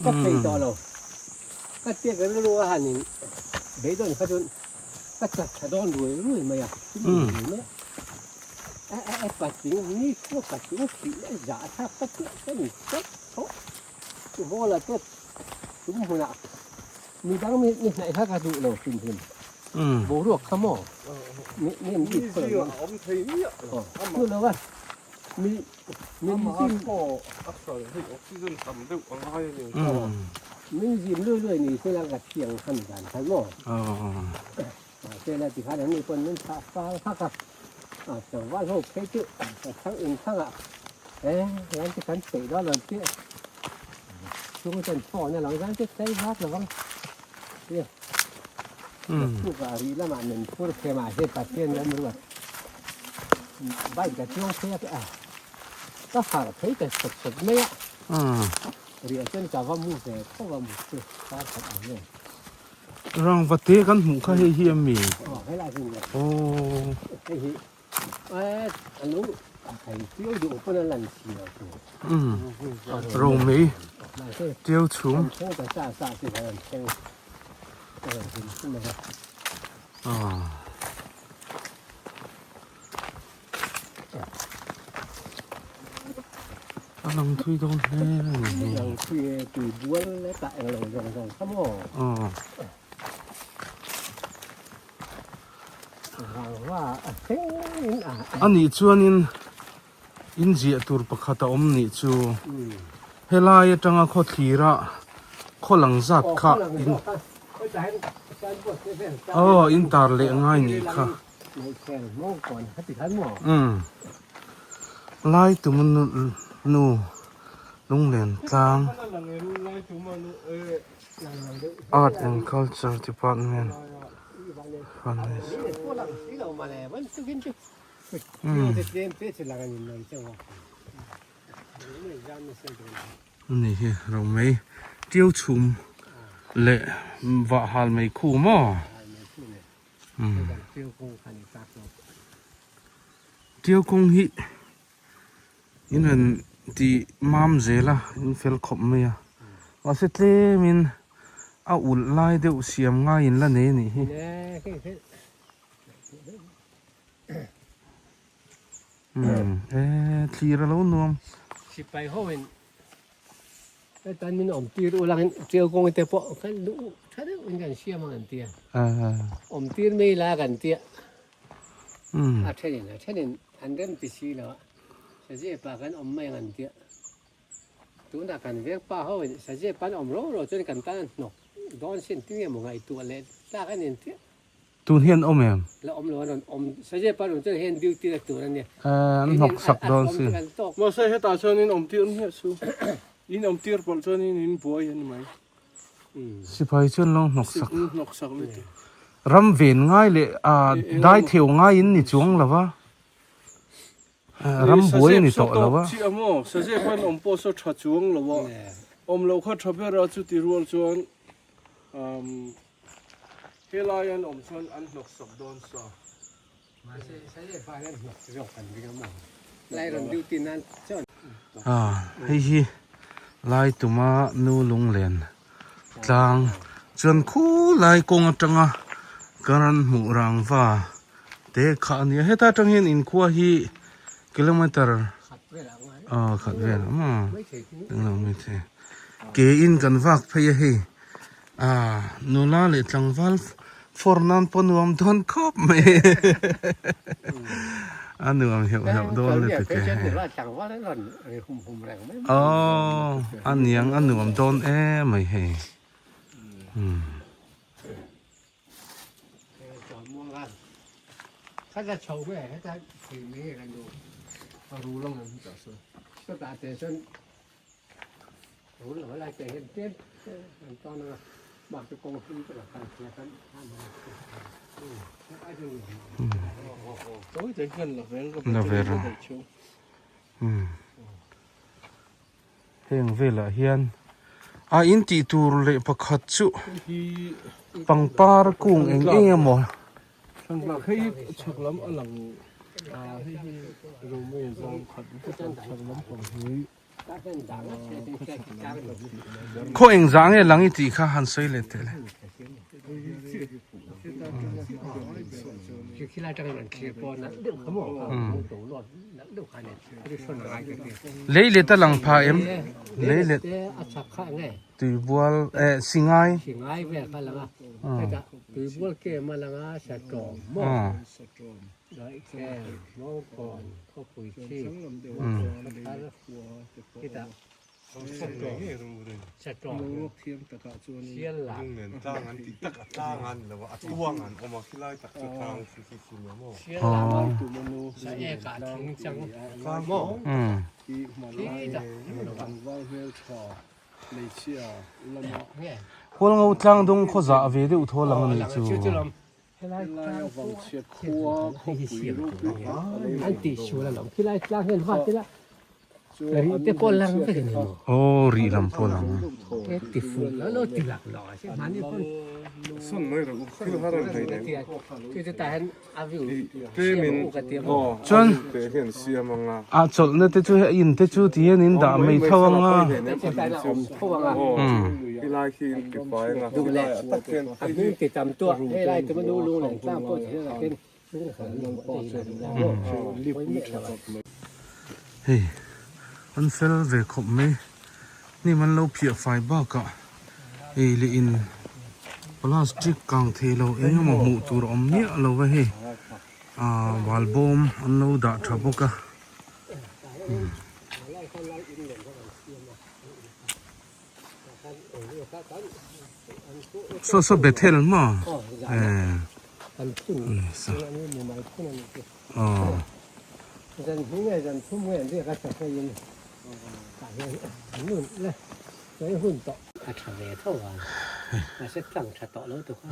C: Ka thei tawh lo. Ka tiak rilru a han in beidawn kha chuan ka chat tha dawn ruai ruai mai a. Ruai mai a. A a a patling ni khua patling thih leh zah thlak ka chiah ka ni tlat tawh. Chu Hawla te tum hmunah midang mi hnaih kha ka duh lo hrim hrim. Boruak kha maw? Mi mi an bik khaw lo.
D: A awm thei miah lo.
C: Chu lo a. Mi min zim.
D: A hral hei oxygen tam deuh a ngai a ni.
C: Min zim lui lui ni se la ka thiang kha mi dan kha maw? Mahse la tikhan an ni pawn min thlah fal hak a. A tlangval ho phei chu ka thlang in thlang ah e ran te kan peih dawn lo chiah. Chung chuan phone a lang zan te tlai vak lo vang. Naktuk ah rih lamah min phur phei mahse Pathian ram ruat bike ka chuang phei a ka harh phei ta sawt sawt mai a. Riah chuan ka va mu ve tho a mu chu kar khat ang vel.
A: Rangva te kan hmuh kha hei hi a mi?
C: Aw helai hi nia.
A: Aw.
C: Hei hi a lo hei tiau duh pawn a lan si lo tur.
A: Umm Romei tiau chhum.
C: Thleng ta sa sa chu kan thleng.
A: Aw. A lang thui dawn hle a ni hi.
C: Lang thui e tui bual e tah eng lo zawng zawng kha maw.
A: Aw.
C: Vang va a thleng in a.
A: A nih chuanin in ziah tur pakhat a awm nih chu helai atanga khaw thlira khaw lang zat kha in aw in tar leh ngai nih kha. Umm lai tum nu lunglen tlang art and culture department umm ani hi romei tiu chhum leh vah hal mai khu maw. Tiau kawng hi in rawn ti mam zel a in fel khawp mai a mahse tlem in a ulh lai deuh siam ngai in la nei a nih hi. Umm e thlir a lo nuam.
C: Sipai ho in Hetan min awm tir u langin tiau kawng te pawh kan luh tha deuh in kan siam ang an tia. Awm tir mai la kan tia. A thenin a thenin an rem ti si lo a. Sazepa kan awm mai ang an tia. Tunah kan veng pa ho in Sazepa an awm ro ro chuan kan tan a hnawk dawn sin tinge maw ngaihtuah leh tlak a ni an tia.
A: Tun hian awm em?
C: La awm lo an rawn awm. Saje pa rawn chuan hian duty la tur a nia.
A: An hnawk sak dawn si.
B: Mahse hetah chuan in awm tir hmiah su. In awm tir pawlh chuan in in buai a ni mai.
A: Sipai chuan lo hnawk sak.
B: Hnawk sak lutuk.
A: Ram ven ngai leh dai theu ngai in ni chuang lo va. Ram buai a ni tawh lo a.
B: Chiah maw? Saje pawn awm pawh saw tha chuang lo a. Awm loh kha tha ber a chuti rual chuan um Helai an awm chuan an hnawksak dawn sa.
C: Mahse saje pa hian hnawk zawk kan ring a maw? Lai rawn duty nan chuan.
A: Hei hi lai tuma nu lunglen tlang chuan khu lai kawng atanga ka rawn hmuh rangva te kha a nia. Heta atang hian inkhua hi kilometer khat vel a maw? Englo maithei. Ke in kan vak phei a hei. Ah nula leh tlangval fawr nan pawh nuam dawn khawp mai. A nuam heuh heuh dawn lutuk e. Aww a niang a nuam dawn em mai hei. La ve rawh heng velah hian a in tih tur leh pakhat chu pangpar kung eng eng emaw Khaw eng zah nge lang i tih kha han sawi leh teh le. Lei let a lang pha em? Lei let tuibual eh singai. Hualngo tlangdung khaw zah ve deuh thaw lang a nih chu.
B: Helaia vangchhia khua khawpui ropui tak a lo
C: An tih sual alawm khilai tlang hian vat ila rih te pawh lang vek a ni maw?
A: Aw rih lam pawh lang.
C: He ti fuh lo lo ti lak lo a si mahni pawn
D: Sawn mai rawh u thil har an hlei nen.
C: Chu chu tah hian a view
D: Tlem in aw
A: Chuan
D: te hian siam anga.
A: A chawlhna te chu hei in te chu ti hian in dah mai tho anga.
D: Helai khi in ti fai anga helai ah tak hian
C: a hming ti tam tuah helai te nu lung leh tlang pawh ti hian a khen
A: Hei an fel ve khawp mai hnim an lo phiah fai bakah ei leh in plastic kang thei lo eng emaw hmuh tur a awm miah lo va hei ah bal bawm an lo dah tha bawk a. Saw saw Bethel maw eh aw.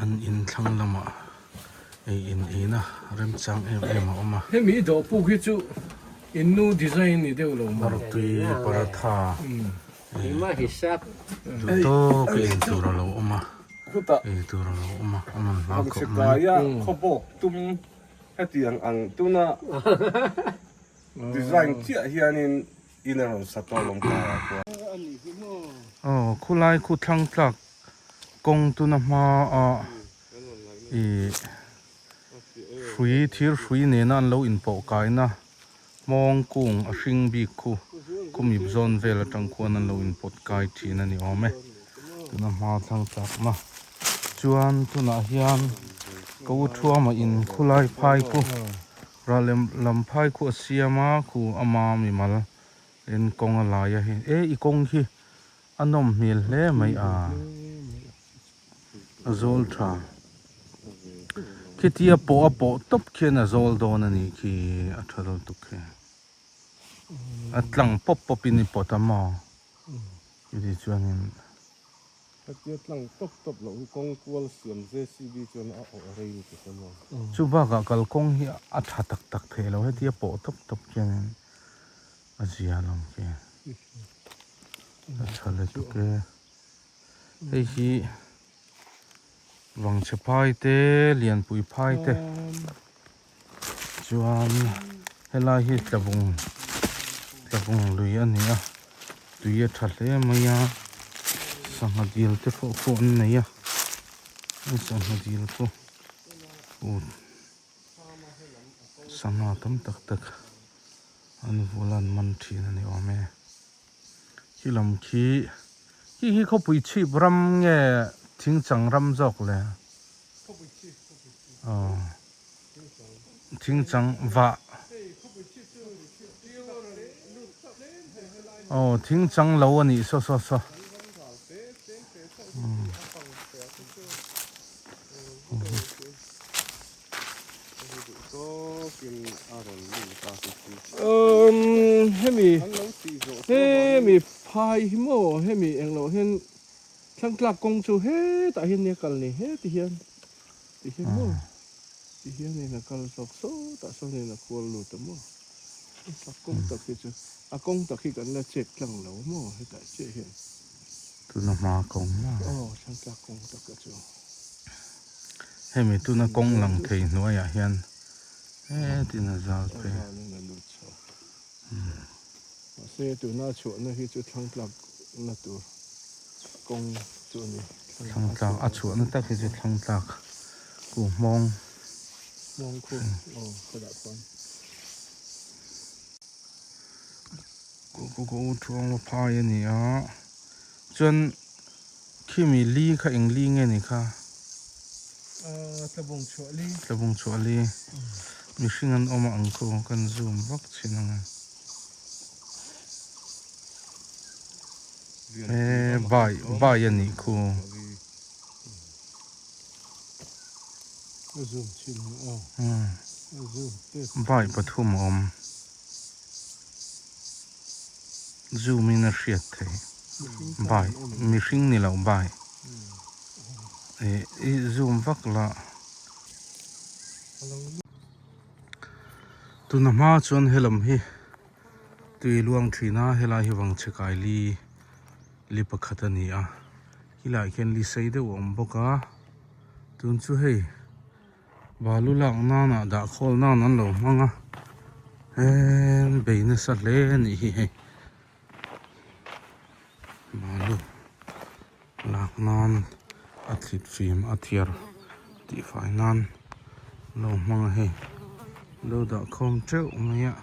A: An in thlang lamah ei in eina remchang em em a awm a.
B: Hemi dawhpuk hi chu innu design ni deuh lo maw?
A: Artui paratha Duh tawk a in tur a lo awm a, ei tur a lo awm a, a man hla khawp mai.
D: Hmeichhe khawbawk tum hetiang ang tuna design chiah hianin in a rawn sa tawh lawm karah chuan.
A: Aw khulai khu thlang tlak kawng tuna hma a ih hrui thir hrui nena an lo inpawh kaina Hmawng kung a hring bik khu khumip zawn vel atang khuan an lo inpawt kai thin a ni awm e. Tuna hma thlang chakna chuan tunah hian ka u thuama in khulai phai khu ral lem lam phai khu a siam a khu ama mimal en kawng a lai a hei e i kawng hi a nawm hmel hle mai a. A zawl tha. Khitia pawh a pawh tawp khian a zawl dawn a nih khi a tha lo tuk khi. A tlang pawp pawp in i pawt a maw? Chuti chuanin.
D: Hetia tlang tawp tawp loh hi kawng kual siam JCB chuan a awh rei lutuk a maw?
A: Chu bakah kalkawng hi a tha tak tak thei lo hetia pawh tawp tawp khianin a zia lo khi. A tha lutuk e. Hei hi vangchhe phai te lianpui phai te chuan helai hi tlabung tlabung lui a ni a tui a tha hle mai a sangha dil te pawh pawh an nei a sangha dil pawh sangha tam tak tak an vul a an man thin a ni awm e. Khi lam khi khi hi khawpui chhip ram nge thingchang ram zawk le? Khawpui chhip, khawpui chhip. Aw. Thing chang vah. Aw thing chang lo a nih saw saw saw.
B: Umm hemi hemi phai hi maw hemi englo hian thlangtlak kawng chu hetah hian nia kal ni heti hian ti hian maw ti hian in a kal zawk sawtah sawn in a kual lut a maw a kawng tak hi chu a kawng tak hi kan la check tlang lo maw hetah chiah hian.
A: Tuna hma kawng maw?
B: Aw thlangtlak kawng tak a chu.
A: Hemi tuna kawng lang thei hnuaiah hian hetin a zal phei.
B: Mahse tuna chhuahna hi chu thlangtlak na tur kawng chu a ni.
A: Thlangtlak a chhuahna tak hi chu thlangtlak ku hmawng.
B: Hmawng khu aw khaw dah khuan.
A: Ku ku ku thuang la phai a ni a chuan Khimi li kha eng li nge ni kha?
B: Tlabung chhuah li.
A: Tlabung chhuah li. Mihring an awm a ang khaw kan zoom vak thin ang e. E bai bai a nih khu.
B: Zoom thin ang aw. Zoom tep.
A: Bai pathum a awm. Zoom in a hriat theih. Bai mihring ni lo bai. Eh i zoom vak la. Tuna hma chuan helam hi tui luang thin a helai hi vangchhe kai li li pakhat a ni a khilaiah khian li sei deuh a awm bawk a tun chu hei. Balu lak nanah dah khawl nan an lo hmang a he bei nasa hle a nih hi hei balu lak nan a thlit fim a thiar tih fai nan an lo hmang a hei lo dah khawm teuh mai a.